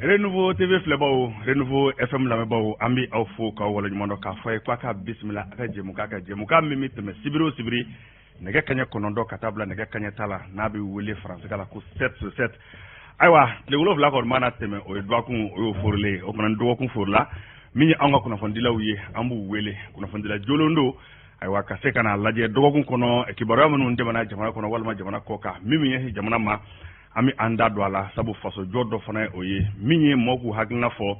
Renouveau TV filɛbaw, Renouveau FM lamɛnbaw, an bɛ aw fo k'aw waleɲuman dɔn, k'a fɔ a ye k'a ka bisimila a ka jɛmukan kan, jɛmukan min bɛ tɛmɛ sibiri o sibiri nɛgɛ kaɲɛ 9 ka taa bila nɛgɛ kaɲɛ 10 la, n'a bɛ wele faransɛkan la ko 7 sur 7. Ayiwa, tile 7 kɔni mana tɛmɛ, o ye dɔgɔkun, o y'o forilen ye. O fana dɔgɔkun forila, min ye anw ka kunnafonidilaw ye, an b'u wele kunnafonidila jolen don. Ayiwa, ka se ka n'a lajɛ dɔgɔkun kɔnɔ kibaruya minnu tɛmɛna jamana kɔnɔ walima jamana kɔ kan, min bɛ ɲɛsin jamana ma, an bɛ an da don a la, sabu fasojɔ dɔ fana ye o ye. Min ye mɔgɔw k'u hakilina fɔ,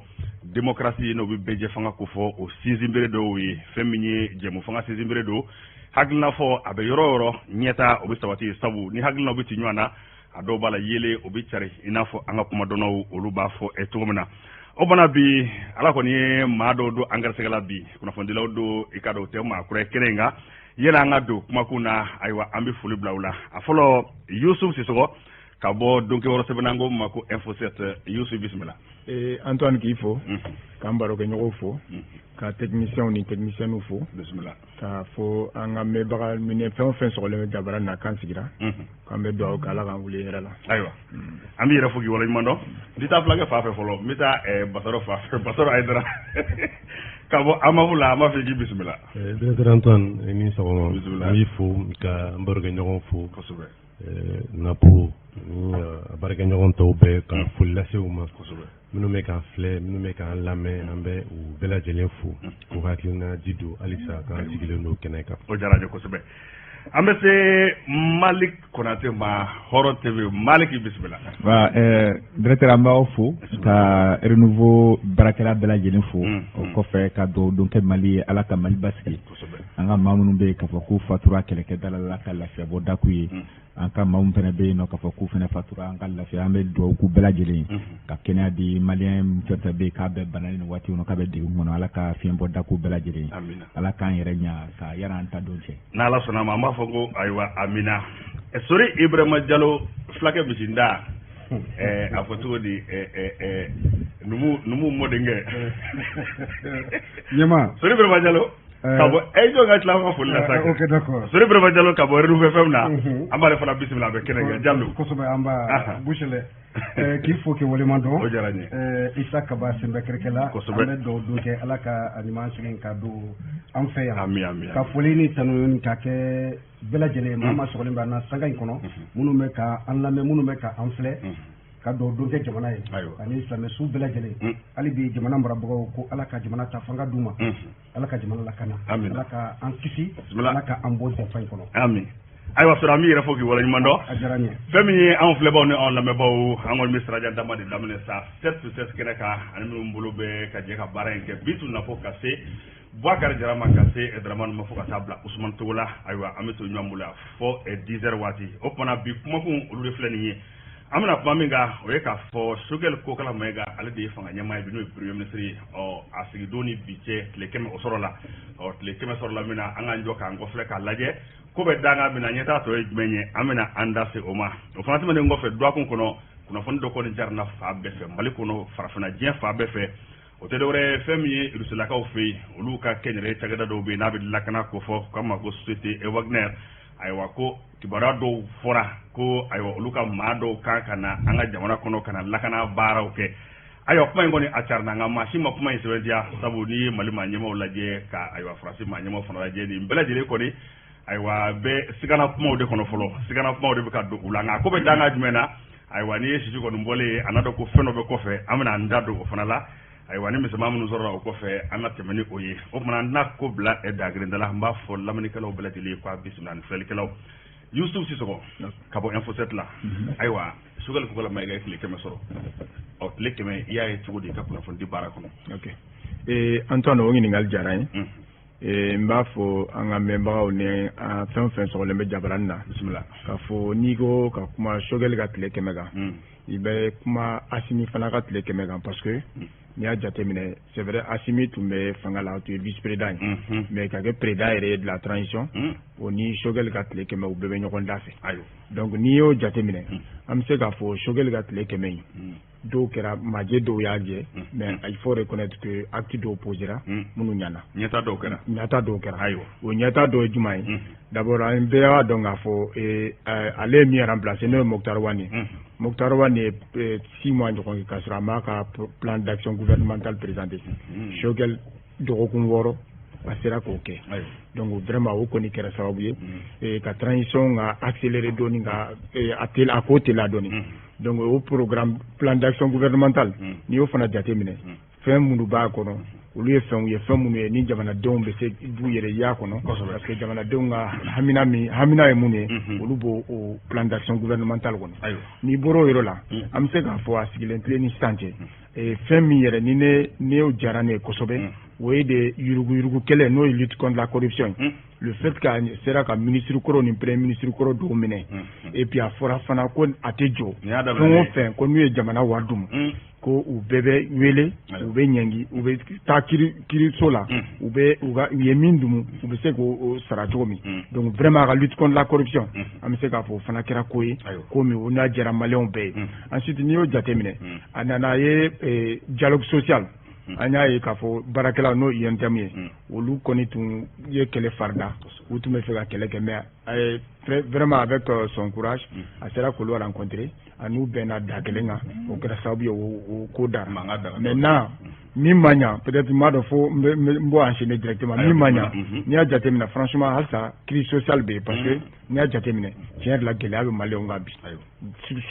démocratie, n'o bɛ bɛɛjɛ fanga ko fɔ, o sinsinbere dɔw ye. Fɛn min ye jɛmu fanga sinsinbere don, hakilina fɔ a bɛ yɔrɔ o yɔrɔ, ɲɛta o bɛ sabati, sabu ni hakilinaw bɛ ci ɲɔgɔn na, a dɔw b'a la yelen, o bɛ cari, i n'a fɔ an ka kumadɔnnaw olu b'a fɔ cogo min na. O fana bi, Ala kɔni ye maa dɔw don an garisɛgɛ la bi, kunnafonidilaw don, i ka dɔn o tɛ maa kura ye kɛnɛ in kan. Yala an ka don kumakun na, ayiwa, an bɛ foli bila u la. A fɔlɔ, Yusuf Sisɔgɔ ka bɔ donkiwɔrɔ sɛbɛnna ko ma ko Info 7. Yusuf, bisimila. Antoine, k'i fo, k'an barokɛɲɔgɔnw fo, ka techniciens ni techniciennes fo. Bisimila. K'a fɔ an ka mɛnbaga minɛ fɛn o fɛn sɔgɔlen bɛ jabara na k'an sigira, k'an bɛ dugawu kɛ, Ala k'an wuli hɛrɛ la. Ayiwa, an b'i yɛrɛ fo k'i waleɲuman dɔn. N tɛ taa fulakɛ fan fɛ fɔlɔ, n bɛ taa Basaro fan fɛ. Basaro Ayidara ka bɔ Amafu la, an b'a fɔ k'i bisimila. Directeur Antoine, i ni sɔgɔma. Bisimila. N b'i fo ka n barokɛɲɔgɔn fo. Kosɛbɛ. Napo ni a baarakɛɲɔgɔn tɔw bɛɛ, ka foli lase u ma. Kosɛbɛ. Minnu bɛ k'an filɛ, minnu bɛ k'an lamɛn, an bɛ u bɛɛ lajɛlen fo k'u hakilina ji don halisa k'an sigilen don kɛnɛ kan. O diyara n ye kosɛbɛ. An bɛ se Malik Konate ma, Hɔrɔn TV. Malik, bisimila. Wa directeur, an b'aw fo ka Renouveau baarakɛla bɛɛ lajɛlen fo. O kɔfɛ, ka dugawu don kɛ Mali ye, Ala ka Mali basigi. An ka maa minnu bɛ yen k'a fɔ k'u fatura kɛlɛkɛda la, Ala ka lafiya bɔ da k'u ye. An ka maa minnu fana bɛ yen nɔ k'a fɔ k'u fana fatura, an ka lafiya, an bɛ dugawu k'u bɛɛ lajɛlen ye, ka kɛnɛya di Malien fɛn fɛn bɛ yen k'a bɛɛ bana nin waati kɔnɔ, k'a bɛ degun kɔnɔ, Ala ka fiɲɛ bɔ da k'u bɛɛ lajɛlen ye. Amina. Ala k'an yɛrɛ ɲa ka yanni an ta don cɛ. N'Ala sɔnna ma, an b'a fɔ ko ayiwa, amina. Sori Ibrahima Jalo, fulakɛ misinda, a fɔ cogo di, numu mɔdenkɛ. Ɲɛma. Sori Ibrahima Jalo ka bɔ e jɔ ka tila an ka foli la sa. Ok, d'accord. Sori Ibrahima Jalo ka bɔ Renouveau FM na, an b'ale fana bisimila, a bɛ kɛnɛ kan. Jalo. Kosɛbɛ, an b'a Busɛlɛ k'i fo k'i waleɲuman dɔn. O diyara n ye. Isa Kaba sen bɛ kɛrɛkɛ la. Kosɛbɛ. An bɛ dugawu don kɛ, Ala ka a ɲuman segin ka don an fɛ yan. Ami, ami. Ka foli ni tanu ka kɛ bɛɛ lajɛlen ye, maa maa sɔgɔlen bɛ an na sanga in kɔnɔ, minnu bɛ ka an lamɛn, minnu bɛ ka an filɛ, ka dugawu don kɛ jamana ye ani silamɛ su bɛɛ lajɛlen. Hali bi jamana marabagaw ko Ala ka jamana ta fanga d'u ma, Ala ka jamana lakana, Ala ka an kisi, Ala ka an bɔ janfa in kɔnɔ. Ami. Ayiwa sɔrɔ, an b'i yɛrɛ fo k'i waleɲuman dɔn. A diyara n ye. Fɛn min ye anw filɛbaw ni anw lamɛnbaw, an kɔni bɛ sirajan dama de daminɛ sa 7 sur 7 kɛnɛ kan, ani minnu bolo bɛ ka jɛ ka baara in kɛ, Bitu Napo ka se Boubacar Jara ma, ka se Dramane ma, fo ka taa bila Ousmane Togo la. Ayiwa, an bɛ to ɲɔgɔn bolo yan fɔ 10 heures waati. O kumana bi kumakun, olu de filɛ nin ye. An bɛna kuma min kan, o ye k'a fɔ Choguel Kokala Mayiga, ale de ye fanga ɲɛmaa ye bi, n'o ye premier ministre ye. Ɔ, a sigidon ni bi cɛ, tile 100 o sɔrɔla. Ɔ, tile 100 sɔrɔla min na, an k'an jɔ k'an kɔfilɛ k'a lajɛ ko bɛ danga min na, ɲɛtaa tɔ ye jumɛn ye, an bɛna an da se o ma. O fana tɛmɛnen kɔfɛ, dɔgɔkun kɔnɔ kunnafoni dɔ kɔni carila fan bɛɛ fɛ, Mali kɔnɔ, farafinna, diɲɛ fan bɛɛ fɛ. O tɛ dɔwɛrɛ ye, fɛn min ye Rusilakaw fɛ yen, olu ka kɛnyɛrɛye cakɛda dɔw bɛ yen n'a bɛ lakana ko fɔ k'a ma ko société Wagner. Ayiwa, ko kibaruya dɔw fɔra ko ayiwa, olu ka maa dɔw kan ka na an ka jamana kɔnɔ ka na lakana baaraw kɛ. Ayiwa, kuma in kɔni a carina, nka maa si ma kuma in sɛbɛntiya, sabu n'i ye Mali maa ɲɛmaaw lajɛ, ka ayiwa Faransi maa ɲɛmaaw fana lajɛ, nin bɛɛ lajɛlen kɔni, ayiwa, bɛɛ sigana kumaw de kɔnɔ fɔlɔ, sigana kumaw de bɛ ka don u la. Nka ko bɛ danga jumɛn na? Ayiwa, n'i ye sisi kɔni bɔlen ye, a n'a dɔn ko fɛn dɔ bɛ kɔfɛ, an bɛna an da don o fana la. Ayiwa, ni misɛnman minnu sɔrɔla o kɔfɛ, an ka tɛmɛ ni o ye. O tuma an tɛna ko bila dagirinda la. N b'a fɔ lamɛnnikɛlaw bɛɛ lajɛlen ye k'a bisimila ni filɛlikɛlaw. Yusuf Sisɔgɔ ka bɔ Info 7 la. Ayiwa, Choguel Kokala Mayiga ye tile 100 sɔrɔ. Ɔ, tile 100, i y'a ye cogo di i ka kunnafoni di baara kɔnɔ? Ok, Antoine, o ɲininkali diyara n ye. N b'a fɔ an ka mɛnbagaw ni fɛn o fɛn sɔgɔlen bɛ jabarani na. Bisimila. K'a fɔ n'i ko ka kuma Choguel ka tile 100 kan, i bɛ kuma Asimi fana ka tile 100 kan, parce que n'i y'a jateminɛ, c'est vrai, Asimi tun bɛ fanga la, a tun ye vice président ye, mais ka kɛ président yɛrɛ ye de la transition, o ni Choguel ka tile 100, u bɛɛ bɛ ɲɔgɔn da fɛ. Donc n'i y'o jateminɛ, an bɛ se k'a fɔ Choguel ka tile 100 in, dɔw kɛra majɛ, dɔw y'a jɛ, mais il faut reconnaître que acte dɔw posera minnu ɲɛna. Ɲɛta dɔw kɛra. Ɲɛta dɔw kɛra. O ɲɛta dɔw ye jumɛn ye? D'abord, an bɛɛ b'a dɔn k'a fɔ ale ye min remplacer, n'o ye Moctar Ouane ye. Moctar Ouane ye 6 mois ɲɔgɔn kɛ k'a sɔrɔ a m'a ka plan d'action gouvernemental présenté. Choguel dɔgɔkun 6 a sera k'o kɛ. Donc vraiment o kɔni kɛra sababu ye ka transition ka accélérer dɔɔni, ka a ko teliya dɔɔni. Donc o programme plan d'action gouvernemental, n'i y'o fana jateminɛ, fɛn minnu b'a kɔnɔ, olu ye fɛnw ye, fɛn minnu ye ni jamanadenw bɛ se b'u yɛrɛ y'a kɔnɔ, parce que jamanadenw ka hamina min hamina ye mun ye, olu b'o o plan d'action gouvernemental kɔnɔ. N'i bɔra o yɔrɔ la, an bɛ se k'a fɔ a sigilen tilen ni sisan cɛ, fɛn min yɛrɛ ni ne y'o diyara ne ye kosɛbɛ, o ye de yuruguyurugu kɛlɛ, n'o ye lutte contre la corruption ye. Le fait qu'a sera ka ministre kɔrɔ ni premier ministre kɔrɔ dɔw minɛ, et puis a fɔra fana ko a tɛ jɔ fɛn o fɛn ko n'u ye jamana wari dun, ko u bɛɛ bɛ wele, u bɛ ɲangi, u bɛ taa kiiriso la, u bɛ u ka u ye min dun, u bɛ se k'o sara cogo min. Donc vraiment a ka lutte contre la corruption, an bɛ se k'a fɔ o fana kɛra ko ye, ko min o n'a diyara maliyɛnw bɛɛ ye. Ensuite, n'i y'o jateminɛ, a nana a ye dialogue social, an y'a ye k'a fɔ baarakɛlaw, n'o UNTM ye, olu kɔni tun ye kɛlɛ farida, u tun bɛ fɛ ka kɛlɛ kɛ, mais vraiment avec son courage, a sera k'olu rencontrer, a n'u bɛnna da kelen kan. O kɛra sababu ye o ko dara. Maintenant, min ma ɲa, peut-être n b'a dɔn fo n b'o enchaîner directement, min ma ɲa, n'i y'a jateminɛ, franchement halisa crise sociale bɛ yen, parce que n'i y'a jateminɛ, tiɲɛ yɛrɛ la, gɛlɛya bɛ maliyɛnw kan bi.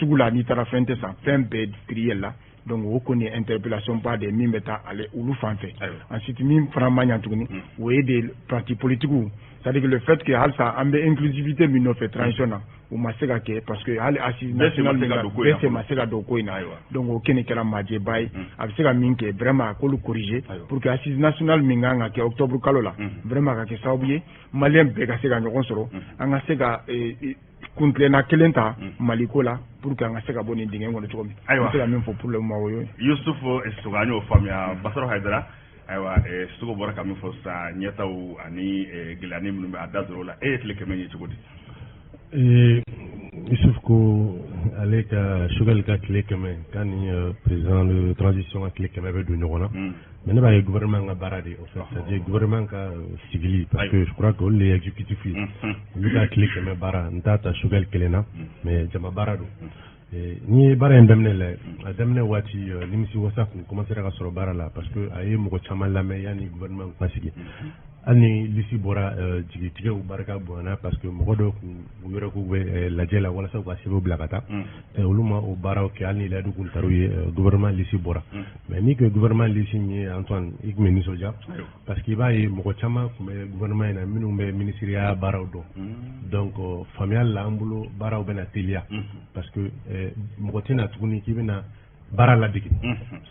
Sugu la, n'i taara, fɛn tɛ san, fɛn bɛɛ prix yɛlɛla. Donc o kɔni ye interpellation ba de ye min bɛ taa ale olu fan fɛ. Ensuite, min fana ma ɲa tuguni, o ye de parti politique, c'est-à-dire que le fait que halisa an bɛ inclusivité min nɔfɛ transition na, o ma se ka kɛ, parce que hali assise nationale bɛɛ ma se ka don ko in na. Donc o kɛni kɛra majɛba ye. A bɛ se ka min kɛ, vraiment a k'olu corriger pour que assise nationale min kan ka kɛ octobre kalo la, vraiment ka kɛ sababu ye maliyɛn bɛɛ ka se ka ɲɔgɔn sɔrɔ, an ka se ka kuntilenna kelen ta Maliko la pour que an ka se ka bɔ nin dingɛ kɔnɔ cogo min. Ayiwa, n bɛ se ka min fɔ pour le moment, o ye. Yusuf Sogo, an y'o faamuya. Basaro Hayidara, ayiwa, Sogo bɔra ka min fɔ sisan, ɲɛtaw ani gɛlɛyani minnu bɛ a da dɔrɔn la, e ye tile 100 ye cogo di? Yusuf ko ale ka Choguel ka tile 100 k'a ni président de transition ka tile 100 bɛ don ɲɔgɔn na, mais ne b'a ye gouvernement ka baara de, en fait, c'est-à-dire gouvernement ka sigili, parce que je crois que olu de ye exécutif ye, olu ka tile 100 baara n t'a ta Choguel kelen na, mais jama baara don. N'i ye baara in daminɛ la, a daminɛ waati, nimisi wasa kun commencera ka sɔrɔ baara la, parce que a ye mɔgɔ caman lamɛn yanni gouvernement ka sigi. Hali ni liste bɔra, jigitigɛw barika bonyana, parce que mɔgɔ dɔw kun u yɛrɛ k'u bɛ lajɛ la walasa u ka sɛbɛnw bila ka taa, olu ma o baaraw kɛ, hali ni layidu kun tar'u ye. Gouvernement liste bɔra, mais n'i ko gouvernement liste in ye, Antoine, i tun bɛ nisɔndiya, parce que i b'a ye mɔgɔ caman tun bɛ gouvernement in na minnu bɛ ministériya baaraw dɔn. Donc faamuya la, an bolo baaraw bɛna teliya, parce que mɔgɔ tɛna tuguni k'i bɛna baara ladege,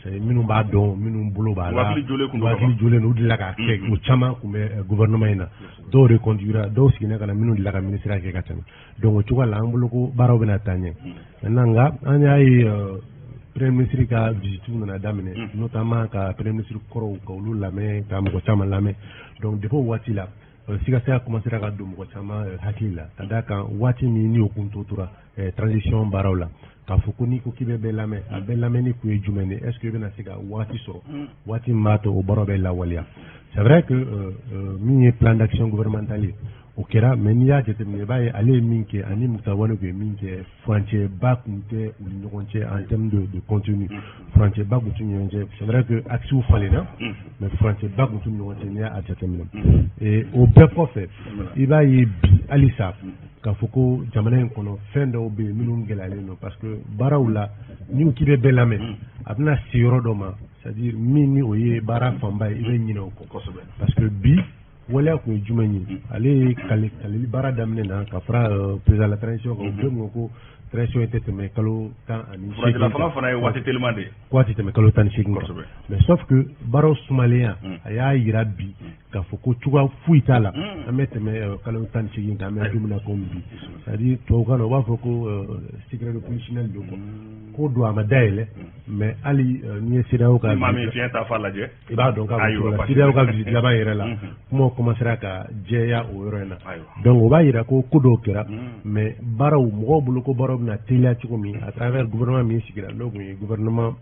c'est minnu b'a dɔn, minnu bolo b'a la, hakili jɔlen don, u delila k'a kɛ. O caman tun bɛ gouvernement in na, dɔw reconduira, dɔw siginna ka na, minnu delila ka ministère kɛ ka tɛmɛ. Donc o cogoya la, an bolo ko baaraw bɛna taa ɲɛ. Maintenant nka an y'a ye premier ministre ka visite nana daminɛ, notamment ka premier ministre kɔrɔw ka olu lamɛn, ka mɔgɔ caman lamɛn. Donc depuis o waati la, sigasiga commencera ka don mɔgɔ caman hakili la, ka d'a kan waati min ni o kun to tora transition baaraw la, k'a fɔ ko n'i ko k'i bɛ bɛɛ lamɛn, a bɛɛ lamɛnni kun ye jumɛn ye? Est ce que i bɛna se ka waati sɔrɔ, waati min b'a to o baaraw bɛ lawaleya? C'est vrai que min ye plan d'action gouvernemental ye, o kɛra, mais n'i y'a jateminɛ, i b'a ye ale ye min kɛ ani Moctar Ouane tun ye min kɛ, furancɛba tun tɛ u ni ɲɔgɔn cɛ en termes de contenu, furancɛba tun t'u ni ɲɔgɔn cɛ. C'est vrai que axes falenna, mais furancɛba tun t'u ni ɲɔgɔn cɛ n'i y'a jateminɛ. O bɛɛ kɔfɛ, i b'a ye bi halisa k'a fɔ ko jamana in kɔnɔ fɛn dɔw bɛ yen minnu gɛlɛyalen don, parce que baaraw la, n'i ko k'i bɛ bɛɛ lamɛn, a bɛna se yɔrɔ dɔ ma, c'est à dire min ni o ye baara fanba ye, i bɛ ɲinɛ o kɔ, parce que bi waleya kun ye jumɛn ye? Ale ye kale kaleli baara daminɛ na ka fara président de la transition kan, o bɛɛ kun ko transition tɛ tɛmɛ kalo 18. Furancɛla fanga fana ye waati teliman de ye. Waati tɛmɛ kalo 18 kan, mais sauf que baaraw sumalenya, a y'a yira bi k'a fɔ ko cogoya foyi t'a la an bɛ tɛmɛ kalo 18 kan. An bɛ don min na komi bi, c'est à dire tubabukan na u b'a fɔ ko secret de polichinelle don, quoi, ko don a ma dayɛlɛ, mais hali n'i ye CEDEAO ka maa min fiɲɛ ta fa lajɛ, i b'a dɔn k'a bɛ cogo la. CEDEAO ka visite laban yɛrɛ la, kumaw commencera ka jɛya o yɔrɔ in na. Donc o b'a yira ko ko dɔw kɛra, mais baaraw, mɔgɔw bolo ko baaraw bɛna teliya cogo min à travers gouvernement min sigira, n'o tun ye gouvernement,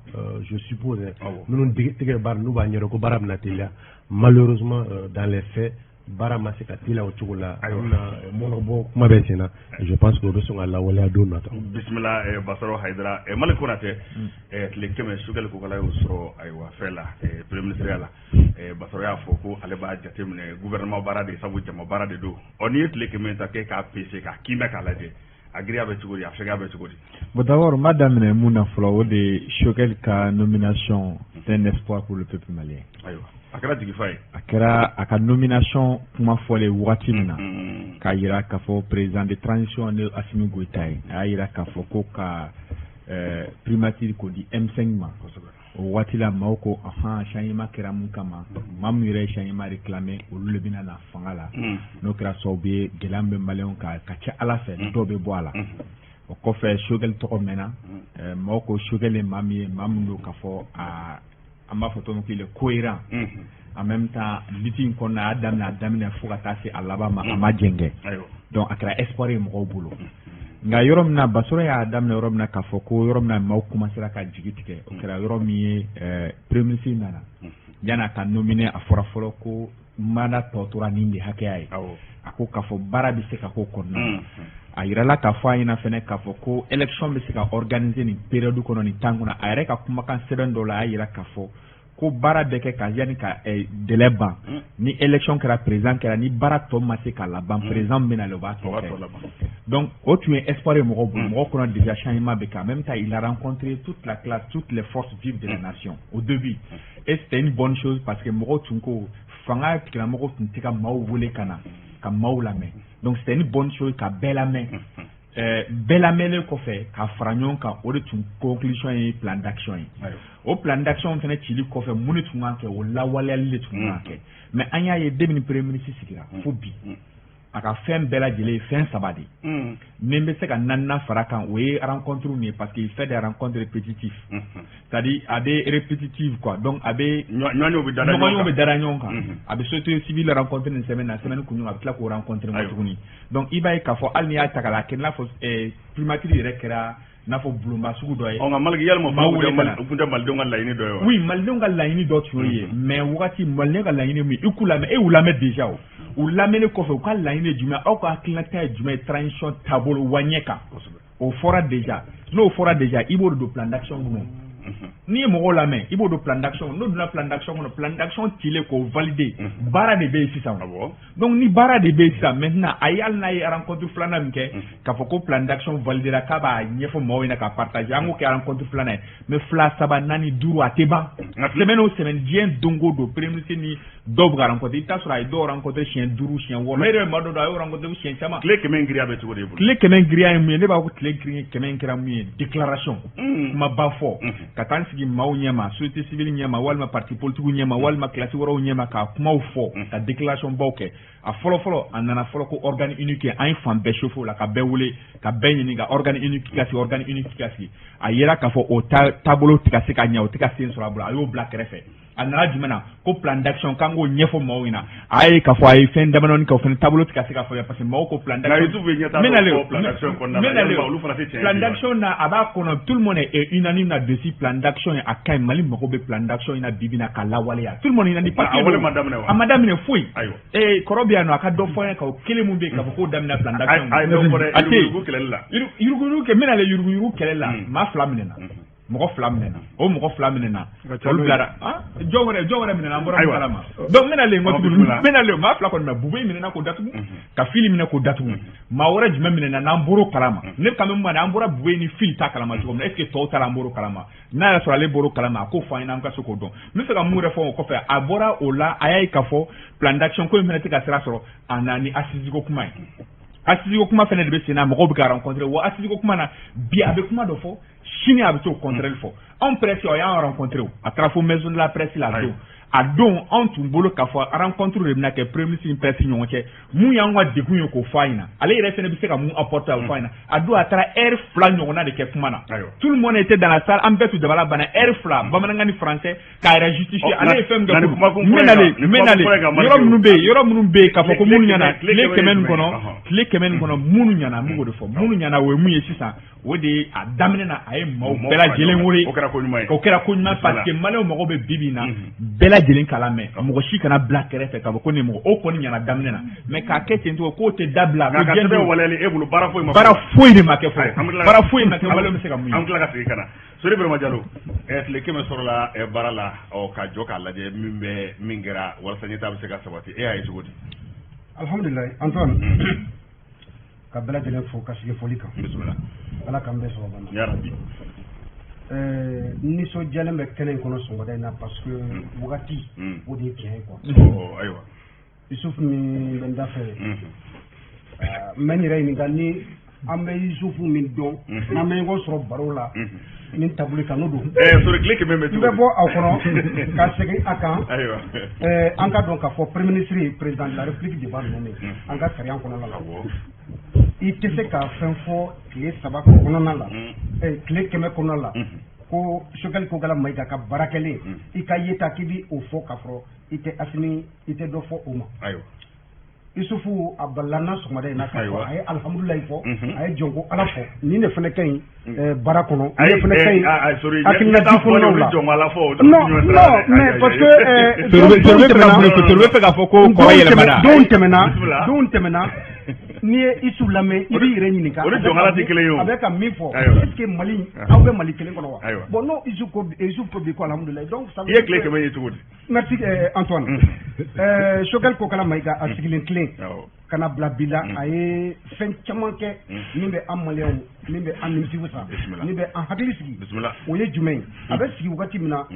je suppose, minnu tɛgɛ baara n'u b'a ɲɛdɔn ko baara bɛna teliya, malheureusement, dans les faits, Baara ma se ka teliya o cogo la. A bɛna mɔnɔbɔ kuma bɛ sen na, je pense que o bɛ sɔn ka lawaleya don nata. Bisimila, Basaro Hayidara. Mali Konatɛ, tile 100 Choguel Kokala y'o sɔrɔ, ayiwa, fɛn la, premier ministre ya la. Basaro y'a fɔ ko ale b'a jateminɛ gouvernement baara de, sabu jama baara de don. Ɔ, n'i ye tile 100 ta k'e k'a pese, k'a kiimɛ, k'a lajɛ, a giriya bɛ cogo di, a fɛgɛya bɛ cogo di? Bon, d'abord, n b'a daminɛ mun na fɔlɔ, o de ye Choguel ka nomination, c'est un espoir pour le peuple malien. Ayiwa, a kɛra jigifa ye. A kɛra a ka nomination kuma fɔlen wagati min na, k'a yira k'a fɔ président de transition ne Assimi Goïta ye, a y'a yira k'a fɔ ko ka primature k'o di M5 ma. O waati la, maaw ko ahan, changement kɛra mun kama? Maa min yɛrɛ ye changement réclamé, olu de bɛna na fanga la. N'o kɛra sababu ye, gɛlɛya min bɛ maliyɛnw kan, ka ca Ala fɛ dɔw bɛ bɔ a la. O kɔfɛ, Choguel tɔgɔ mɛnna. Maaw ko Choguel ye maa min ye, maa min don k'a fɔ a an b'a fɔ cogo min qu'il est cohérent. En même temps, lutte in kɔnɔna, a y'a daminɛ, a daminɛ fo ka taa se a laban ma, a ma jɛngɛ. Donc a kɛra espoir ye mɔgɔw bolo. Nka yɔrɔ min na Basɔrɔ y'a daminɛ, yɔrɔ min na k'a fɔ ko yɔrɔ min na maaw commencera ka jigi tigɛ, o kɛra yɔrɔ min ye, premier ministre nana, yan'a ka nominer, a fɔra fɔlɔ ko mandat tɔ tora nin de hakɛya ye. A ko k'a fɔ baara bɛ se ka k'o kɔnɔna na. A yirala k'a fɔ a ɲɛna fɛnɛ k'a fɔ ko élection bɛ se ka organiser nin période kɔnɔ, nin temps kɔnɔ. A yɛrɛ ka kumakan sɛbɛn dɔw la, a y'a yira k'a fɔ ko baara bɛ kɛ ka yanni ka délai ban. Ni élection kɛra, président kɛra, ni baara tɔ ma se ka laban, président bɛ na, o b'a tɔ kɛ. Donc o tun ye espoir ye mɔgɔw bolo, mɔgɔw kɔnɔ déjà changement bɛ kɛ. En même temps, il a rencontré toute la classe, toutes les forces vives de la nation au début, et c'était une bonne chose, parce que mɔgɔw tun ko fanga tigilamɔgɔw tun tɛ ka maaw wele ka na ka maaw lamɛn. Donc c'était une bonne chose ka bɛɛ lamɛn. Bɛɛ lamɛnlen kɔfɛ ka fara ɲɔgɔn kan, o de tun conclusion ye plan d'action ye. O plan d'action fana cili kɔfɛ, mun de tun kan kɛ? O lawaleyali de tun kan kɛ. Mais an y'a ye, depuis ni premier ministre sigira fo bi, a ka fɛn bɛɛ lajɛlen ye fɛn saba de ye. Ni n bɛ se ka naaninan fara kan, o ye rencontre ye, parce qu'il fait des rencontres répétitives, c'est-à-dire a bɛ répétitive quoi. Donc a bɛ ɲɔgɔnyew bɛ dada. Ɲɔgɔnyew bɛ dada ɲɔgɔn kan. A bɛ société civile rencontre nin semaine na, semaine kunɲɔgɔn a bɛ tila k'o rencontre ma tuguni. Donc i b'a ye k'a fɔ hali n'i y'a ta k'a la, a kɛ i n'a fɔ primature yɛrɛ kɛra n'a fɔ bulonba sugu dɔ ye. Ɔ, nka Maliki, yalima o tun tɛ malidenw ka laɲini dɔ ye wa? Oui, malidenw ka laɲini dɔ tun y'o ye, mais wagati malidenw ka laɲini min, i k'u lamɛn, e y'u lamɛn déjà. O u lamɛnnen kɔfɛ, u ka laɲini ye jumɛn? Aw ka hakilinata ye jumɛn ye transition taabolo wa ɲɛ kan? O fɔra déjà. N'o fɔra déjà, i b'o de don plan d'action kɔnɔ. N'i ye mɔgɔw lamɛn, i b'o don plan d'action. N'o donna plan d'action kɔnɔ, plan d'action cilen k'o valider, baara de bɛ yen sisan. Donc ni baara de bɛ yen sisan, maintenant a ye, hali n'a ye rencontre filanan min kɛ, k'a fɔ ko plan d'action validera, k'a b'a ɲɛfɔ maaw ɲɛna k'a partager, an k'o kɛ rencontre filanan ye. Mais fila, saba, naani, duuru, a tɛ ban. Semaine o semaine, diɲɛ don o don, premier ministre ni dɔw bɛ ka rencontrer. I bɛ taa sɔrɔ a ye dɔw rencontrer siɲɛ duuru, siɲɛ wɔɔrɔ. Ne yɛrɛ bɛ maa dɔ dɔn, a y'o rencontrer siɲɛ caman. Tile 100 giriya bɛ cogo di e bolo? Tile 100 giriya ye mun ye? Ne b'a fɔ ko tile 100 kɛra mun ye? Déclaration, kumaba fɔ, ka taa n sigi maaw ɲɛma, société civile ɲɛma, walima parti politique ɲɛma, walima classe wɛrɛw ɲɛma, ka kumaw fɔ, ka déclaration baw kɛ. A fɔlɔ fɔlɔ, a nana fɔlɔ ko organe unique. An ye fan bɛɛ chauffe o la, ka bɛɛ wele, ka bɛɛ ɲininka, organe unique ka sigi, organe unique ka sigi. A yera k'a fɔ o taabolo tɛ ka se ka ɲɛ, o tɛ ka sen sɔrɔ a bolo, a y'o bila kɛrɛfɛ. A nana jumɛn na? Ko plan d'action, k'an k'o ɲɛfɔ maaw ɲɛna. A ye k'a fɔ a ye fɛn damadɔni kɛ, o fana taabolo tɛ ka se ka faamuya, parce que maaw ko plan d'action. Nka bɛ ɲɛtaa dɔ plan d'action kɔnɔna la, olu fana tɛ tiɲɛ. Plan d'action na, a b'a kɔnɔ, tout le monde est unanime là-dessus. Plan d'action a ka ɲi, Mali mago bɛ plan d'action in na bi bi in na ka lawaleya. Tout le monde est unanime. A wale ma daminɛ wa? A ma daminɛ foyi. Ee, kɔrɔ bɛ yan nɔ, a ka dɔ fɔ an ye k'o kelen mun bɛ yen k'a fɔ k'o daminɛ plan d'action. A ye dɔ fɔ dɛ, yuruguyurugu kɛlɛli la. Yuruguyurugu kɛ, n bɛna yuruguyurugu kɛlɛ la, maa fila minɛna. Mɔgɔ fila minɛna, o mɔgɔ fila minɛna, olu bilara. Jɔn wɛrɛ minɛna, an bɔra kalama. Donc n bɛna le n ko tuguni, n bɛna le maa fila kɔni na, Bube minɛna k'o datugu, ka Fili minɛ k'o datugu. Maa wɛrɛ jumɛn minɛna n'an bɔr'o kalama? Ne kan bɛ mun ma? An bɔra Bube ni Fili ta kalama cogo min na, est ce que tɔw ta la an bɔr'o kalama? N'a y'a sɔrɔ ale bɔr'o kalama, a k'o fɔ an ɲɛna, an ka se k'o dɔn. N bɛ fɛ ka mun yɛrɛ fɔ o kɔfɛ? A bɔra o la, a y'a ye k'a fɔ plan d'action ko in fana tɛ ka sira sɔrɔ. A na ni assise ko kuma ye. Assise ko kuma fana de bɛ sen na, mɔgɔw bɛ ka rencontrer wa. Assise ko kuma na bi, a bɛ kuma dɔ fɔ, sini a bɛ t'o contraire fɔ. Anw presse, o y'an rencontré, o a taara fo maison de la presse la. A don anw tun bolo k'a fɔ rencontre de bɛna kɛ premier ministre ni presse ɲɔgɔn cɛ, mun y'anw ka degun ye k'o fɔ a ɲɛna, ale yɛrɛ fana bɛ se ka mun apporter, a fɔ a ɲɛna. A don, a taara heure 2 ɲɔgɔnna de kɛ kuma na. Tout le monde était dans la salle, an bɛɛ tun dabala banna, heure 2, bamanankan ni français, k'a yɛrɛ justifier. Ale ye fɛn min kɛ, n bɛ nalen, n bɛ nalen yɔrɔ minnu bɛ yen k'a fɔ ko minnu ɲɛna tile 100 nin kɔnɔ, tile 100 nin kɔnɔ, minnu ɲɛna, n b'o de fɔ. Minnu ɲɛna, o ye mun ye sisan? O de ye a daminɛ na, a ye maaw bɛɛ lajɛlen wele. O kɛra ko ɲuman ye. O kɛra ko ɲuman, parce que maliyɛnw mago bɛ bi bi in na bɛɛ lajɛlen k'a lamɛn, mɔgɔ si kana bila kɛrɛfɛ k'a fɔ ko nin mɔgɔ o kɔni ɲɛna daminɛ na, mais k'a kɛ ten cogo k'o tɛ dabila. Nka ka sɛbɛn waleyali, e bolo baara foyi ma baara foyi de ma kɛ fɔlɔ, baara foyi ma kɛ. Maliyɛnw bɛ se ka mun ye? An tila ka segin ka na Sori Birama Jalo. Tile 100 sɔrɔla baara la, ɔ ka jɔ k'a lajɛ min bɛ min kɛra walasa ɲɛtaa bɛ se ka sabati, e y'a ye cogo di? Alhamdulilayi Antoine, ka bɛɛ lajɛlen fo ka sigi foli kan. Bisimila. Ala k'an bɛɛ sɔrɔ bana. Ya rabi. Nisɔndiyalen bɛ kɛnɛ in kɔnɔ sɔgɔmada in na, parce que wagati o de ye tiɲɛ ye quoi. Ayiwa. Yusufu min bɛ n da fɛ, n bɛ n yɛrɛ ɲininka ni an bɛ Yusufu min dɔn, n'an bɛ ɲɔgɔn sɔrɔ baro la ni tabuli kan, n'o don. Sori, tile 100 bɛ cogo di? N bɛ bɔ a kɔnɔ ka segin a kan. Ayiwa. An ka dɔn k'a fɔ premier ministre, président de la République de b'a nommé an ka sariya kɔnɔna la. I tɛ se ka fɛn fɔ tile 3 kɔnɔna la, tile 100 kɔnɔna la, ko Choguel Kokalla Maïga ka baara kɛlen i ka yeta k'i bi o fɔ k'a fɔ i tɛ Assimi, i tɛ dɔ fɔ o ma. Ayiwa. Isufu a balila sɔgɔmada in na k'a fɔ a ye alihamudulilayi fɔ, a ye jɔn ko Ala fɔ. Nin de fana ka ɲi baara kɔnɔ, nin de fana ka ɲi hakilina di kɔnɔnaw la. Non non, mais parce que Sori bɛ fɛ k'a fɔ ko kɔrɔ yɛlɛmana. Donw tɛmɛna, n'i ye Isu lamɛn, i b'i yɛrɛ ɲininka. O ni jɔn tɛ kelen ye o. A bɛ ka min fɔ, est ce que Mali, aw bɛ Mali kelen kɔnɔ wa? Bon, n'o Isu ko bi ko alihamudulilayi, donc ça. I ye tile 100 ye cogo di? Merci Antoine. Choguel Kokalla Maïga a sigilen tilen ka na bila bi la, a ye fɛn caman kɛ min bɛ an maliyɛnw, min bɛ an nimisi wasa, min bɛ an hakili sigi. O ye jumɛn ye? A bɛ sigi wagati min na,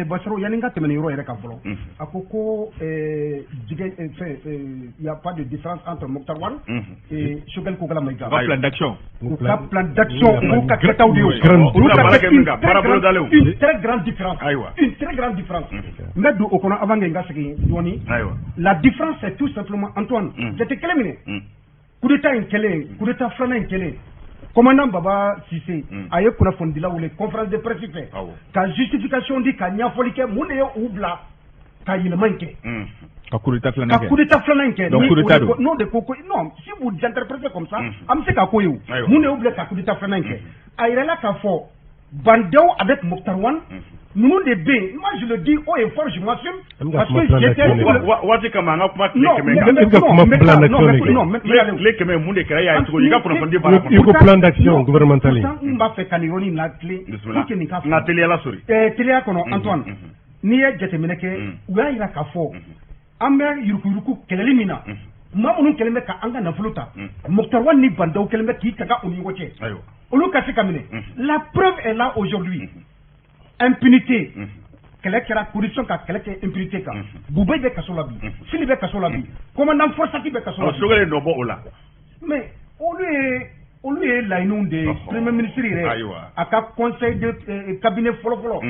Basaro, yanni n ka tɛmɛ nin yɔrɔ yɛrɛ kan fɔlɔ, a ko ko jigɛ fɛn, y a pas de différence entre Moctar Ouane et Choguel Kokalla Maïga. U ka plan d'action. U ka plan d'action, olu ka kɛtaw de ye o. Olu ka kɛ une très grande différence. Ayiwa. Une très grande différence. N bɛ don o kɔnɔ avant que n ka segin dɔɔni. Ayiwa. La différence, c'est tout simplement, Antoine, jate kelen minɛ. Coup d'état in kɛlen, coup d'état filanan in kɛlen, commandant Baba Cissé a ye kunnafonidilaw wele conférence de presse fɛ ka justification di, ka ɲɛfɔli kɛ mun de ye u bila ka yɛlɛma in kɛ. Ka coup d'état filanan kɛ. Ka coup d'état filanan in kɛ. Donc coup d'état don. N'o de ko ko non, si vous interprétez comme ça, an bɛ se k'a ko ye o. Mun de y'u bila ka coup d'état filanan in kɛ? A yirala k'a fɔ Bah N'Daw avec Moctar Ouane, ninnu de bɛ yen. Moi, je le dis haut et fort, je m'assume, parce que j'étais Waati kama, an ka kuma tile 100 kan. E bɛ ka kuma plan d'action de kɛ. Non. Tile 100, mun de kɛra? E y'a ye cogo di? I ka kunnafoni di baara kɔnɔ. I ko plan d'action gouvernemental. N b'a fɛ ka nin yɔrɔnin latilen pour que nin ka fɔ. Nka teliyala, Sori. Teliya kɔnɔ, Antoine, n'i ye jateminɛ kɛ, u y'a yira k'a fɔ an bɛ yuruguyurugu kɛlɛli min na, maa minnu kɛlen bɛ ka an ka nafolo ta, Moctar Ouane ni Bah N'Daw kɛlen bɛ k'i taga u ni ɲɔgɔn cɛ, olu ka se ka minɛ. La preuve est là aujourd'hui, impunité kɛlɛ kɛra, corruption ka kɛlɛ kɛ impunité kan. Boubèye bɛ kaso la bi, Fily bɛ kaso la bi, commandant Forsaki bɛ kaso la bi. Choguel ye nɔ bɔ o la. Mais olu ye laɲiniw de ye. Premier ministre yɛrɛ, a ka conseil de cabinet fɔlɔ-fɔlɔ,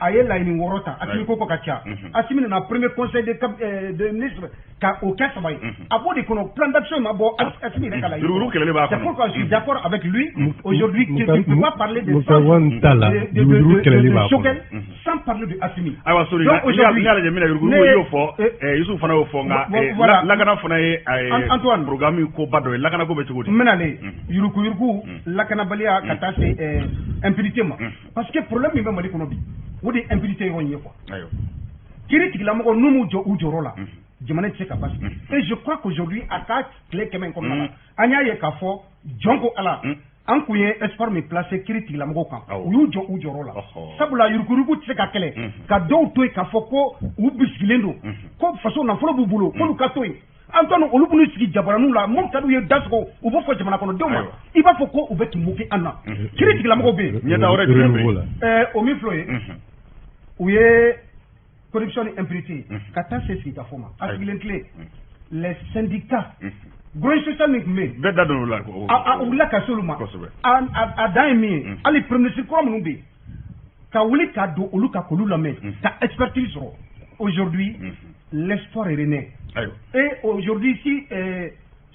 a ye laɲini 6 ta. Assimi ko ka ca. Assimi nana premier conseil de ministre ka o kɛ 3 ye. A b'o de kɔnɔ, plan d'action ma bɔ Assimi yɛrɛ ka laɲini. Yurugu kɛlɛli b'a kɔnɔ. C'est pourquoi je suis d'accord avec lui aujourd'hui que tu ne peux pas parler de Moctar Ouane ta la, yurugu kɛlɛli b'a kɔnɔ sans parler de Assimi. Ayiwa Sori, n'i y'a lajɛ min na, yurugu y'o fɔ, Youssouf fana y'o fɔ, nka lakana fana ye Antoine programme koba dɔ ye. Lakana ko bɛ cogo di? N bɛna le yuruguyurugu, lakanabaliya, ka taa se impunité ma, parce que problème min bɛ Mali kɔnɔ bi, o de ye impunité yɔrɔ in ye quoi. Kiiri tigilamɔgɔw n'u m'u jɔ u jɔyɔrɔ la, jamana tɛ se ka basigi. Et je crois qu'aujourd'hui, a ka tile 100 in kɔnɔna la, an y'a ye k'a fɔ jɔn ko Ala, an kun ye espoir min placé kiiri tigilamɔgɔw kan, u y'u jɔ u jɔyɔrɔ la, sabula yuruguyurugu tɛ se ka kɛlɛ ka dɔw to yen k'a fɔ ko u bisigilen don, ko faso nafolo b'u bolo, k'olu ka to yen. Antoine, olu b'u sigi jabaraninw la, mun ka d'u ye dasogo, u b'o fɔ jamana kɔnɔdenw ma, i b'a fɔ ko u bɛ k'i moquer an na. Kiiri tigilamɔgɔw bɛ yen. Ɲɛtaa wɛrɛ jumɛn bɛ yen? O min filɛ o ye, u ye corruption ni impunité ka taa se sigikafɔ ma. A sigilen tile, les syndicats, grogne social min tun bɛ yen, bɛɛ da donn'o la. A wulila ka s'olu ma. A dan ye min ye, hali premier ministre kura minnu bɛ yen, ka wuli ka don olu kan k'olu lamɛn, ka expertise sɔrɔ. Aujourd'hui, l'espoir est rené. Et aujourd'hui, si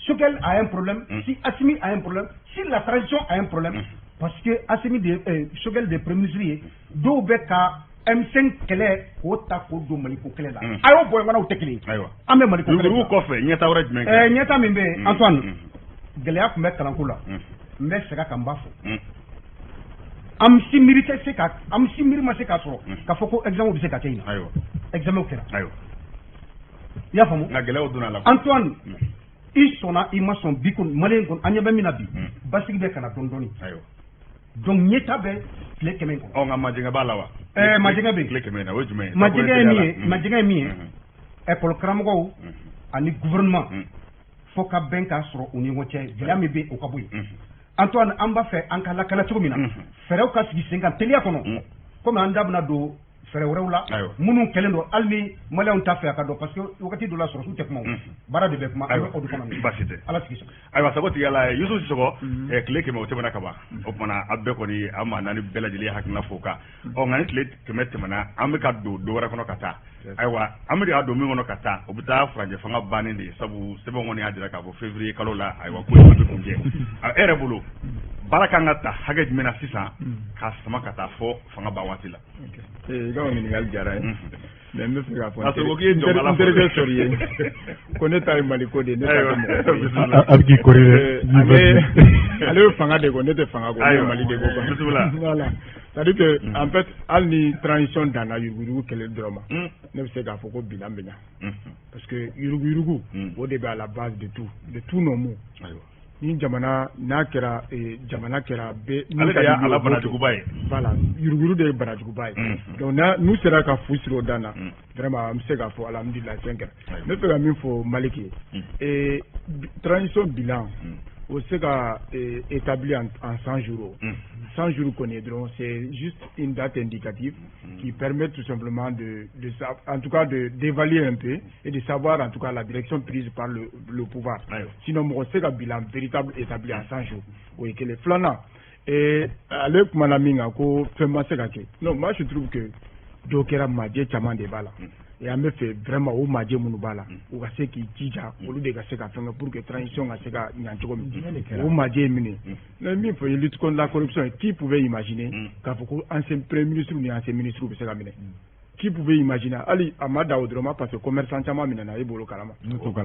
Choguel a un problème, si Assimi a un problème, si la transition a un problème, parce que Assimi de Choguel de premier ministre ye, dɔw bɛ ka M5 kɛlɛ k'o ta k'o don Maliko kɛlɛ la. A y'o bɔ ɲɔgɔn na, o tɛ kelen ye. An bɛ Maliko kɛlɛ. Yurugu kɔfɛ, ɲɛtaa wɛrɛ jumɛn kɛ? Ɲɛtaa min bɛ yen, Antoine, gɛlɛya tun bɛ kalanko la. N bɛ segin a kan, n b'a fɔ. An si miiri tɛ se ka, an si miiri ma se k'a sɔrɔ k'a fɔ ko examen bɛ se ka kɛ ɲinan. Examen kɛra. I y'a faamu? Nka gɛlɛyaw donna a la. Antoine, i sɔnna i ma sɔn, bi kɔni Malien kɔni, an ɲɛ bɛ min na bi, basigi bɛ ka na dɔɔni dɔɔni. Donc ɲɛta bɛ tile 100 in kɔnɔ. Ɔ, nka majɛngɛ b'a la wa? Majɛngɛ bɛ yen. Tile 100 in na, o ye jumɛn ye? Majɛngɛ ye min ye, majɛngɛ ye min ye, école karamɔgɔw ani gouvernement fo ka bɛn k'a sɔrɔ u ni ɲɔgɔn cɛ, gɛlɛya min bɛ yen, o ka bɔ yen. Antoine, an b'a fɛ an ka lakana cogo min na, fɛɛrɛw ka sigi sen kan teliya kɔnɔ, komi an da bɛna don fɛɛrɛ wɛrɛw la minnu kɛlen don, hali ni Maliyɛnw t'a fɛ a ka dɔn, parce que wagati dɔ la sɔrɔsiw tɛ kuma, o baara de bɛ kuma, an bɛ o de kɔnɔ. Baasi tɛ. Ala sigi sɔn. Ayiwa, sago tigɛ la, Yusu Sisɔkɔ, tile 100 o tɛmɛna ka ban, o kumana a bɛɛ kɔni, an maa naani bɛɛ lajɛlen hakilina fo kan. Ɔ, nka ni tile 100 tɛmɛna, an bɛ ka don dɔ wɛrɛ kɔnɔ ka taa. Ayiwa, an bɛ ka don min kɔnɔ ka taa, o bɛ taa furancɛ fanga bannen de ye, sabu sɛbɛn kɔni y'a jira k'a fɔ février kalo la, ayiwa, ko in bɛ kuncɛ. E yɛrɛ bolo, baara kan ka ta hakɛ jumɛn na sisan k'a sama ka taa fɔ fanga ban waati la? I ka ɲininkali diyara n ye, mais n bɛ fɛ k'a fɔ n terikɛ sɔrɔ ye ko ne ta ye Maliko de ye, ne ta tɛ mɔgɔ ko ye. A bɛ k'i kori dɛ. Ale bɛ fanga de kɔ, ne tɛ fanga kɔ, ne ye Mali de ko quoi. Voilà, c'est à dire que en fait, hali ni transition danna yuruguyurugu kɛlɛ dɔrɔn ma, ne bɛ se k'a fɔ ko bilan bɛ ɲa, parce que yuruguyurugu, o de bɛ à la base de tout, de tous nos maux. Ni jamana n'a kɛra, jamana kɛra bɛɛ. Ale de y'a la banajuguba ye. Voilà, yuruguyurugu de ye banajuguba ye. Donc n'u sera ka fu siri o dan na, vraiment an bɛ se k'a fɔ alhamdulilayi, fɛn kɛra. N bɛ fɛ ka min fɔ Maliki ye, transition bilan, o se ka établi en 100 jours. 100 jours kɔni ye dɔrɔn, c'est juste une date indicative qui permet tout simplement de en tout cas de d'évaluer un peu et de savoir en tout cas la direction prise par le pouvoir. Sinon mɔgɔ tɛ se ka bilan véritable établi en 100 jours. O ye kelen. Filanan, ale kumana min kan ko fɛn ma se ka kɛ. Non, moi je trouve que dɔ kɛra, majɛ caman de b'a la. Et an bɛ fɛ vraiment o majɛ minnu b'a la, u ka se k'i jija, olu de ka se ka fɛn kɛ pour que transition ka se ka ɲa cogo min. O majɛ ye min ye, ne min fɔ ye, lutte contre la corruption, qui pouvait imaginer k'a fɔ ko ancien premier ministre ni ancien ministre bɛ se ka minɛ? Qui pouvait imaginer? Hali a ma da o dɔrɔn ma, parce que commerçant caman minɛna, e b'olu kalama,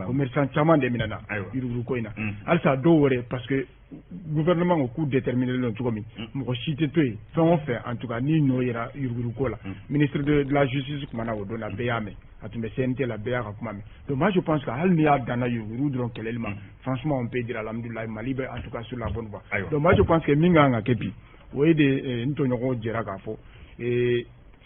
commerçant caman de minɛna yuruguyurugu ko in na. Halisa dɔw wɛrɛ, parce que gouvernement ko k'u déterminé don cogo min, mɔgɔ si tɛ to yen, fɛn o fɛn en tout cas n'i nɔ yera yuruguyurugu ko la. Ministre de la justice kumana o don na, bɛɛ y'a mɛn, a tun bɛ CNT la, bɛɛ y'a ka kuma mɛn. Donc moi je pense que hali n'i y'a danna yuruguyurugu dɔrɔn kɛlɛli ma, franchement on peut dire alhamdulilayi, Mali bɛ en tout cas sur la bonne voie. Donc moi je pense que min kan ka kɛ bi, o ye de n tɔɲɔgɔnw jɛra k'a fɔ,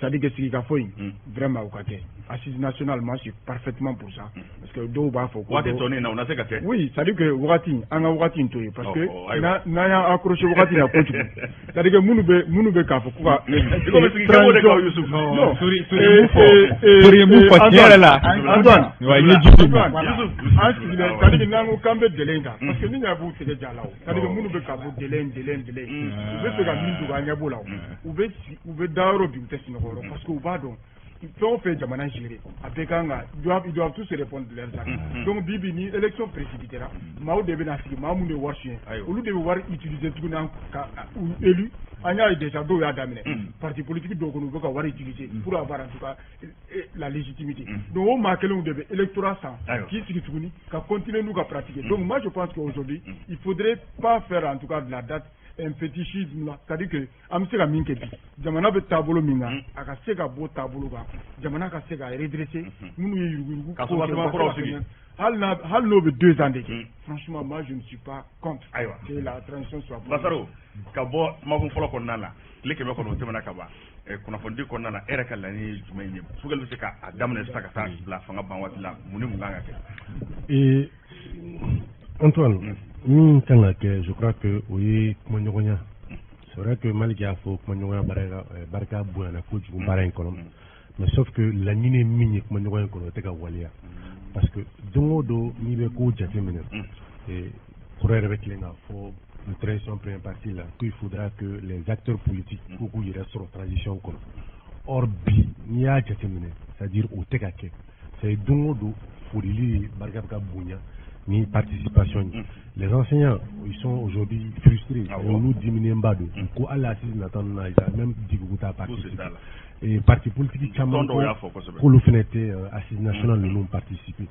c'est-à-dire que sigikafɔ in, vraiment o ka kɛ. Assise nationale, moi je suis parfaitement pour ça, parce que dɔw b'a fɔ ko waati tɔnin na o na se ka kɛ. Oui, c'est-à-dire que wagati, an ka wagati in to yen, parce que n'an y'an accroché wagati la kojugu, c'est-à-dire que minnu bɛ k'a fɔ ko ka. I ko bɛ sigikafɔ de kan, Youssouf. Non, Sori ye mun fɔ, Sori ye mun fɔ tiɲɛ yɛrɛ la. Antoine, wa i ye ji d'u ma. An sigilen, c'est-à-dire que n'an ko k'an bɛ délai in kan, parce que ni ɲɛ b'u tigɛ ja la o, c'est-à-dire que minnu bɛ k'a fɔ délai in, délai in, délai in, u bɛ fɛ ka min dogo, an ɲɛ b'o la o, u bɛ da yɔrɔ bi, u tɛ sunɔgɔ yɔrɔ, parce que u b'a dɔn fɛn o fɛn jamana gérer, a bɛɛ kan ka, ils doivent tous répondre de leurs actes. Donc bi bi ni élection précipitera, maaw de bɛna sigi, maa minnu de wari suɲɛ, olu de bɛ wari utiliser tuguni ka u élu. An y'a ye déjà dɔw y'a daminɛ parti politique dɔw kɔnɔ, u bɛ ka wari utiliser pour avoir en tout cas la légitimité. Donc o maa kelenw de bɛ électorat san k'i sigi tuguni ka continuer n'u ka pratiquer. Donc moi je pense qu'aujourd'hui il faudrait pas faire en tout cas de la date un fétichisme là, c'est-à-dire que an bɛ se ka min kɛ bi, jamana bɛ taabolo min kan, a ka se ka bɔ taabolo kan, jamana ka se ka redresser, minnu ye yuruguyurugu ka soubassement kuraw sigi, hali n'o bɛ 2 ans de kɛ, franchement moi je ne suis pas contre ayiwa que la transition soit. Basaro, ka bɔ kumakun fɔlɔ kɔnɔna la, tile 100 kɔnɔ o tɛmɛna ka ban, kunnafonidi kɔnɔna la, e yɛrɛ ka laɲini ye jumɛn ye? Choguel bɛ se ka a daminɛ sisan ka taa bila fanga ban waati la, mun ni mun kan ka kɛ? Antoine, min kan ka kɛ, je crois que o ye kumaɲɔgɔnya. C'est vrai que Malik y'a fɔ, kumaɲɔgɔnya barika bonyana kojugu baara in kɔnɔ, mais sauf que laɲini ye min ye kumaɲɔgɔnya in kɔnɔ, o tɛ ka waleya, parce que don o don n'i bɛ kow jateminɛ, kɔrɔ yɛrɛ bɛ tilen k'a fɔ transition première partie la qu'il faudra que les acteurs politiques k'u k'u yɛrɛ sɔrɔ transition kɔnɔ. Or bi n'i y'a jateminɛ, c'est-à-dire o tɛ ka kɛ. C'est don o don folili barika bɛ ka bonya ni participation. Les enseignants, ils sont aujourd'hui frustrés. Olu diminué ba don ko hali assise nata ninnu na, ils ont même dit k'u t'a participer. Et parti politique caman ko k'olu fana tɛ assise nationale ninnu participer.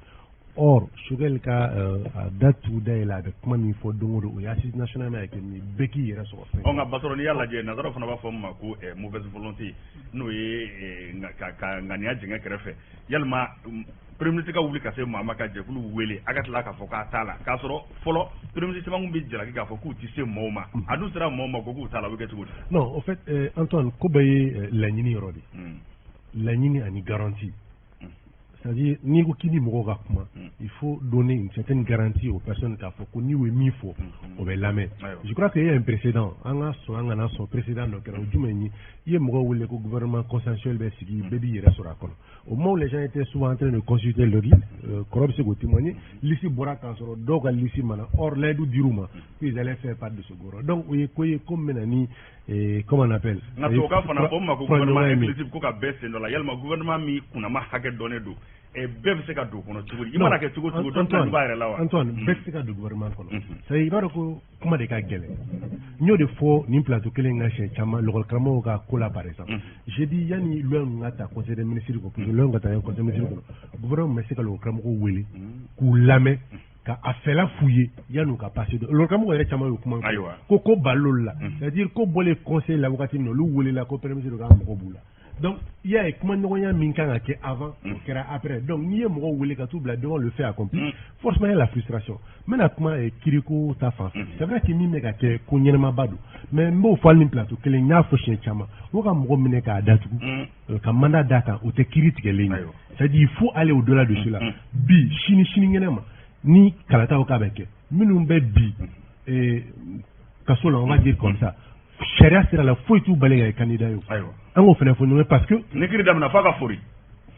Or Choguel ka a da tugu da yɛlɛ, a bɛ kuma min fɔ don o don, o ye assise nationale min kɛ nin bɛɛ k'i yɛrɛ sɔrɔ fɛn. Ɔ, nka Basɔrɔ, n'i y'a lajɛ, nanzaraw fana b'a fɔ min ma ko mauvaise volonté, n'o ye ka ŋaniya jɛngɛ kɛrɛfɛ. Yalima premier ministre ka wuli ka se maa ma ka jɛkulu wele, a ka tila k'a fɔ k'a t'a la, k'a sɔrɔ fɔlɔ premier ministre caman bɛ jalaki k'a fɔ k'u tɛ se maaw ma, a dun sera maaw ma ko k'u t'a la, o bɛ kɛ cogo di? Non, au fait, Antoine, ko bɛɛ ye laɲini yɔrɔ de ye, laɲini ani garantie. C'est-à-dire, n'i ko k'i ni mɔgɔw ka kuma, il faut donner une certaine garantie aux personnes k'a fɔ ko n'i ye min fɔ, o bɛ lamɛn. Je crois qu'il y a un précédent, an ka sɔn, an kana sɔn, précédent dɔ kɛra. O jumɛn ye? I ye mɔgɔw wele ko gouvernement consensuel bɛ sigi, bɛɛ b'i yɛrɛ sɔrɔ a kɔnɔ. Au moment où les gens étaient souvent en train de consulter leur liste, kɔrɔ bɛ se k'o témoigner, liste bɔra k'a sɔrɔ dɔw ka liste ma na. Or layidu dir'u ma qu'ils allaient faire part de ce gouvernement. Donc o ye ko ye ko min bɛ na ni, comment on appelle. Nka tubabukan fana o ma ko gouvernement inclusif, ko ka bɛɛ sen dɔ la. Yalima gouvernement min kunnama hakɛ dɔnnen don, bɛɛ bɛ se ka don o kɔnɔ cogo di? I mana kɛ cogo cogo, dɔ tɛna jugu a yɛrɛ la wa? Antoine, bɛɛ tɛ se ka don gouvernement kɔnɔ. C'est à dire, i b'a dɔn ko kuma de ka gɛlɛn. N y'o de fɔ nin plateau kelen in ka siɲɛ caman, lakɔlikaramɔgɔw ka ko la par exemple. J'ai dit, yanni loi ninnu ka ta conseil des ministres kɔnɔ, pour que loi ka ta conseil des ministres kɔnɔ, gouvernement bɛ se ka lakɔlikaramɔgɔw wele k'u lamɛn, ka a fɛla f'u ye yan'u ka passer. Lakɔlikaramɔgɔw yɛrɛ caman y'o kuma ko bal'olu la. C'est à dire, ko bɔlen conseil la wagati min na, olu welela ko premier ministre k'a mɔgɔ b'u la. Donc i y'a ye, kumaɲɔgɔnya min kan ka kɛ avant, o kɛra après. Donc n'i ye mɔgɔw wele ka t'u bila devant le fait accompli, forcément il y a la frustration. N bɛna kuma kiriko ta fan fɛ. C'est vrai que min bɛ ka kɛ, ko ɲɛnamaba don, mais n b'o fɔ hali ni plateau kelen, n y'a fɔ siɲɛ caman, o ka mɔgɔ minɛ k'a datugu ka mandat d'a kan, o tɛ kiiri tigɛlen ye. C'est à dire, il faut aller au-delà de cela. Bi, sini, sinikɛnɛ ma, ni kalataw k'a bɛ kɛ, minnu bɛ bi kaso la, on va dire comme ça, sariya sira la, foyi t'u bali ka kɛ candidat ye. O an k'o fana fɔ ɲɔgɔn ye, parce que ni kiiri daminɛ f'a ka fori.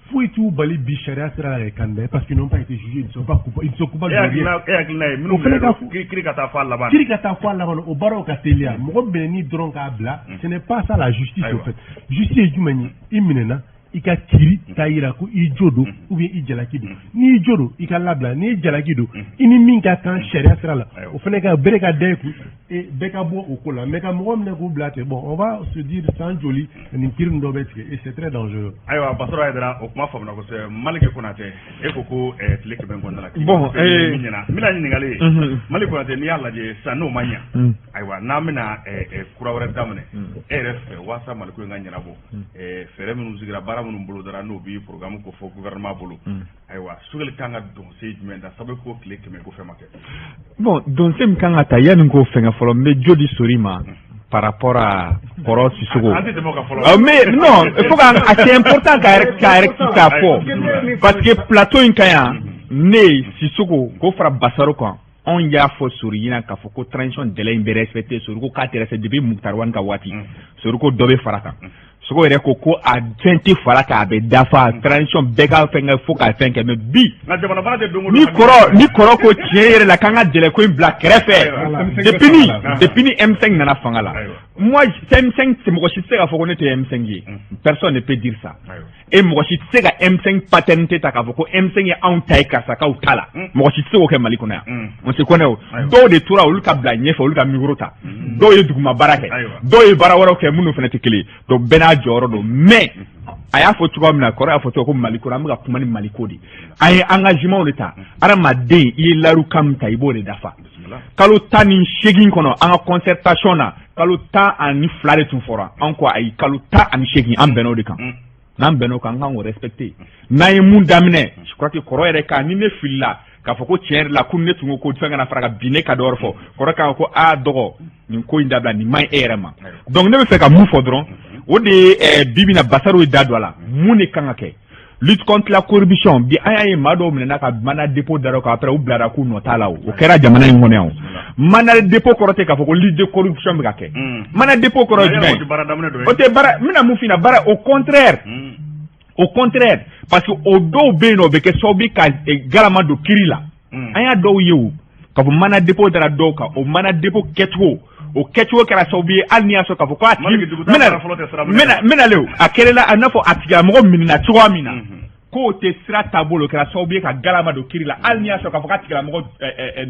Foyi t'u bali bi sariya sira la ka kɛ candidat ye, parce qu'ils n'ont pas été jugés, ils ne sont pas coupables, ils ne sont coupables de rien. E hakilina ye minnu fana ka kiiri ka taa fɔ a laban. Kiiri ka taa fɔ a laban, o baaraw ka teliya. Mɔgɔ minɛni dɔrɔn k'a bila, ce n'est pas ça la justice au fait. Justice ye jumɛn ye? I minɛna, i ka kiiri k'a yira ko i jo don ou bien i jalaki don. N'i jo don, i ka labila. N'i jalaki don, i ni min ka kan sariya sira la, o fana ka bere ka da i kun, bɛɛ ka bɔ o ko la. Mais ka mɔgɔ minɛ k'u bila ten, bon, on va se dire san joli nin kiiri nin dɔ bɛ tigɛ, et c'est très dangereux. Ayiwa, Basɔrɔ Hayidara, o kuma faamuna kosɛbɛ. Maliki Konatɛ, e ko tile 100 kɔnɔna la. Bon, min ɲɛna, n bɛna ɲininkali ye. Maliki Konatɛ, n'i y'a lajɛ sisan, n'o ma ɲa, ayiwa, n'an bɛna kura wɛrɛ daminɛ, e yɛrɛ fɛ, walasa Maliko in ka ɲɛnabɔ, fɛɛrɛ minnu sigira, baara minnu bolodara, n'o bi programme ko fɔ gouvernement bolo, ayiwa, Choguel kan ka donsen jumɛn ta sabu ko tile 100 ko fɛn ma kɛ? Bon, donsen min kan ka ta, yanni k'o fɛngɛ fɔlɔ, n bɛ jo di Sori ma par rapport à Kɔrɔ Sisoko. An tɛ tɛmɛ o kan fɔlɔ. Mais non, il faut que c'est important k'a fɔ, parce que plateau in kan yan, ne Sisoko k'o fara Basaro kan, anw y'a fɔ Sori ɲɛna k'a fɔ ko transition délai in bɛ respecté. Sori ko k'a tɛ respecté depuis Moctar Ouane ka waati. Sori ko dɔ bɛ fara kan. Sogo yɛrɛ ko a fɛn tɛ fara kan, a bɛ dafa, transition bɛɛ ka fɛn kɛ fo ka fɛn kɛ. Mais bi, nka jamana baara tɛ don o don. Ni kɔrɔ ko tiɲɛ yɛrɛ la k'an ka délai ko in bila kɛrɛfɛ, depuis ni M5 nana fanga la, moi, M5, mɔgɔ si tɛ se k'a fɔ ko ne tɛ M5 ye. Personne ne peut dire ça. Et mɔgɔ si tɛ se ka M5 paternité ta k'a fɔ ko M5 ye anw ta ye, karisa k'aw ta la. Mɔgɔ si tɛ se k'o kɛ Mali kɔnɔ yan. On se connaît. O dɔw de tora, olu ka bila ɲɛfɛ, olu ka micro ta. Dɔw ye duguma baara kɛ, dɔw ye baara wɛrɛw kɛ minnu fana tɛ kelen ye. Donc bɛɛ n'a jɔyɔrɔ don. Mais a y'a fɔ cogoya min na, kɔrɔ y'a fɔ cogo ko Mali kɔnɔ, an bɛ ka kuma ni Mali ko de. An ye engagement de ta. Hadamaden, i ye layirukan min ta, i b'o de dafa. Kalo 18 kɔnɔ, an ka concertation na, kalo 12 de tun fɔra. An ko ayi, kalo 18, an bɛnna o de kan. N'an bɛnna o kan, an kan k'o respecter. N'an ye mun daminɛ, je crois que kɔrɔ yɛrɛ kan, ni ne filila k'a fɔ ko tiɲɛ yɛrɛ la ko ne tun ko fɛn kana fara ka bin, ne ka dɔ wɛrɛ fɔ, kɔrɔ k'a ko aa dɔgɔ, nin ko in dabila, nin man ɲi e yɛrɛ ma. Donc ne bɛ fɛ ka mun fɔ dɔrɔn, o de ye bi bi in na, Basaru ye da don a la, mun de kan ka kɛ? Lutte contre la corruption. Bi an y'a ye maa dɔw minɛna ka mandat dépôt da kan, après u bilara k'u nɔ t'a la. O kɛra jamana in kɔnɔ yan. O mandat dépôt kɔrɔ tɛ k'a fɔ ko lutte de corruption bɛ ka kɛ. Mandat dépôt kɔrɔ ye jumɛn ye? O tɛ baara. N bɛna mun f'i ɲɛna? Baara, au contraire, au contraire, parce que o dɔw bɛ yen nɔ, o bɛ kɛ sababu ye ka galama don kiiri la. An y'a dɔw ye, o k'a fɔ mandat dépôt dara dɔw kan, o mandat dépôt kɛcogo, o kɛcogo kɛra sababu ye, hali n'i y'a sɔrɔ k'a fɔ ko a tigi, n bɛna le o, a kɛra la a n'a fɔ a tigilamɔgɔ minɛna cogoya min na, k'o tɛ sira taabolo, o kɛra sababu ye ka galama don kiiri la, hali n'i y'a sɔrɔ k'a fɔ k'a tigilamɔgɔ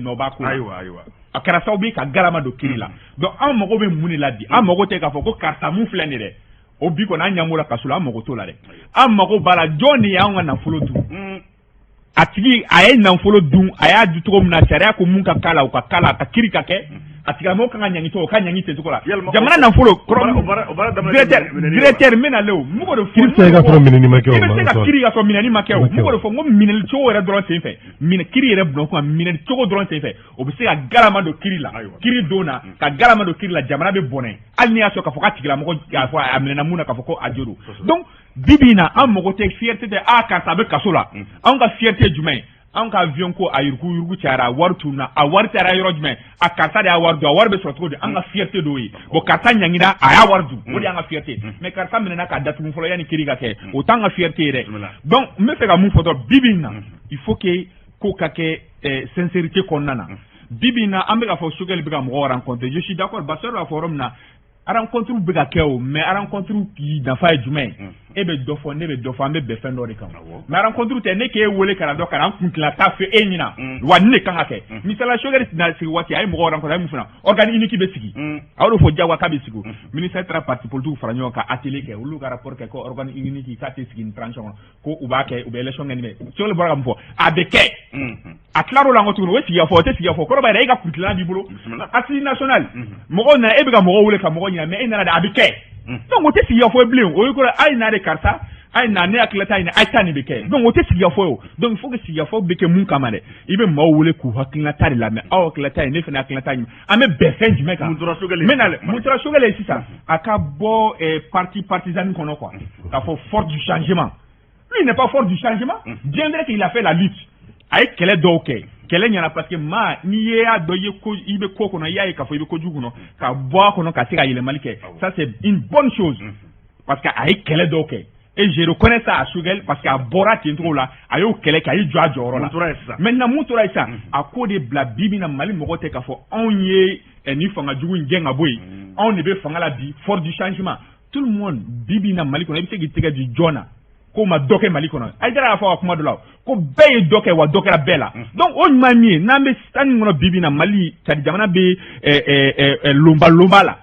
nɔ b'a ko la. Ayiwa, ayiwa. A kɛra sababu ye ka galama don kiiri la. Donc an mago bɛ mun de la bi? An mago tɛ k'a fɔ ko karisa mun filɛ nin ye dɛ, o bi kɔni an ɲɛ b'o la kaso la, an mago t'o la dɛ. An mago b'a la, jɔn de y'anw ka nafolo dun? A tigi a ye nafolo dun, a y'a di cogo min na, sariya ko mun ka k'a la, o ka k'a la, a ka kiiri ka kɛ. A tigilamɔgɔ kan ka ɲangi cogo, o ka ɲangi ten cogo la. Jamana nafolo directeur n bɛ na le o, n b'o de fɔ. Kiiri tɛ se ka sɔrɔ minɛni ma kɛ o. I bɛ se ka kiiri ka sɔrɔ minɛni ma kɛ o. N b'o de fɔ, n ko minɛli cogo yɛrɛ dɔrɔn sen fɛ, minɛ kiiri yɛrɛ bulon kunna, minɛli cogo dɔrɔn sen fɛ, o bɛ se ka galama don kiiri la. Kiiri don na ka galama don kiiri la, jamana bɛ bɔnɛ, hali n'i y'a sɔrɔ k'a fɔ k'a tigilamɔgɔ k'a fɔ a minɛna mun na, k'a fɔ ko a jo don. Donc bi bi in na, an mago tɛ fierté tɛ, a karisa bɛ kaso la. Anw ka fierté ye jumɛn ye? Anw ka avion ko a yurugu yurugu cayara, a wari tununa, a wari taara yɔrɔ jumɛn? A karisa de y'a wari dun, a wari bɛ sɔrɔ cogo di? An ka fierté dɔw ye, bon, karisa ɲangira, a y'a wari dun, o de y'an ka fierté. Mais karisa minɛna k'a datugu fɔlɔ yanni kiiri ka kɛ, o t'an ka fierté ye dɛ. Donc n bɛ fɛ ka mun fɔ dɔrɔn, bi bi in na, il faut que ko ka kɛ sincérité kɔnɔna na. Bi bi in na, an bɛ ka fɔ Choguel bɛ ka mɔgɔw rencontrer, je suis d'accord. Basɛri b'a fɔ yɔrɔ min na, rencontre bɛ ka kɛ o, mais rencontre nafa ye jumɛn ye? E bɛ dɔ fɔ, ne bɛ dɔ fɔ, an bɛ bɛn fɛn dɔ de kan. Mais rencontre tɛ ne k'e wele ka na dɔ ka na an kun t'a fɛ e ɲɛna wa nin de kan ka kɛ. Misala, Choguel na sigi waati, a ye mɔgɔw rencontre, a ye mun fana, organe unique bɛ sigi, a y'o de fɔ diyagoya k'a bɛ sigi. Ministère taara parti politique fara ɲɔgɔn kan, atelier kɛ, olu ka rapport kɛ ko organe unique k'a tɛ sigi nin transition kɔnɔ, ko u b'a kɛ, u bɛ élection kɛ nin bɛ. Choguel bɔra ka mun fɔ? A bɛ kɛ. A tilar'o la, n ko tuguni, o ye sigikafɔ, o tɛ sigikafɔ kɔrɔ b'a yɛrɛ, e ka kuntilenna b'i bolo. Assise nationale, mɔgɔw nana, e bɛ ka mɔgɔw wele ka mɔgɔw ɲininka, mais e nana de, a bɛ kɛ. Donc o tɛ sigikafɔ ye bilen, o ye kɔrɔ a ye na de, karisa a ye na, ne hakilila ta ɲini, a ye taa, nin bɛ kɛ. Donc o tɛ sigikafɔ ye o. Donc il faut que sigikafɔ bɛ kɛ mun kama dɛ? I bɛ maaw wele k'u hakilinata de lamɛn. Aw hakilinata ye, ne fana hakilinata ye, an bɛ bɛn fɛn jumɛn kan? Mun tora Choguel ye? N bɛ na, mun tora Choguel ye sisan? A ka bɔ parti partisan kɔnɔ quoi, k'a fɔ force du changement. Lui, il n'est pas force du changement, bien vrai qu'il a fait la lutte, a ye kɛlɛ dɔw kɛ, kɛlɛ ɲɛna, parce que maa n'i y'a dɔn i ye ko, i bɛ ko kɔnɔ, i y'a ye k'a fɔ i bɛ kojugu kɔnɔ, ka bɔ a kɔnɔ ka se ka yɛlɛmali kɛ, ça c'est une bonne chose, parce que a ye kɛlɛ dɔw kɛ et je reconnais ça à Choguel, parce que a bɔra ten cogo la, a y'o kɛlɛ kɛ, a y'i jɔ a jɔyɔrɔ la. Maintenant mun tora yen sisan? A k'o de bila bi bi na, Mali mɔgɔ tɛ k'a fɔ anw ye nin fanga jugu in gɛn ka bɔ yen, anw de bɛ fanga la bi, force du changement. Tout le monde bi bi na Mali kɔnɔ, i bɛ se k'i tɛgɛ di jɔn na k'o ma dɔ kɛ Mali kɔnɔ? Hayidara y'a fɔ a ka kuma dɔ la ko bɛɛ ye dɔ kɛ, wa dɔ kɛra bɛɛ la. Donc o ɲuman ye min ye, n'an bɛ stade min kɔnɔ bi bi na, Mali, c'est à dire jamana bɛ lonba lonba la,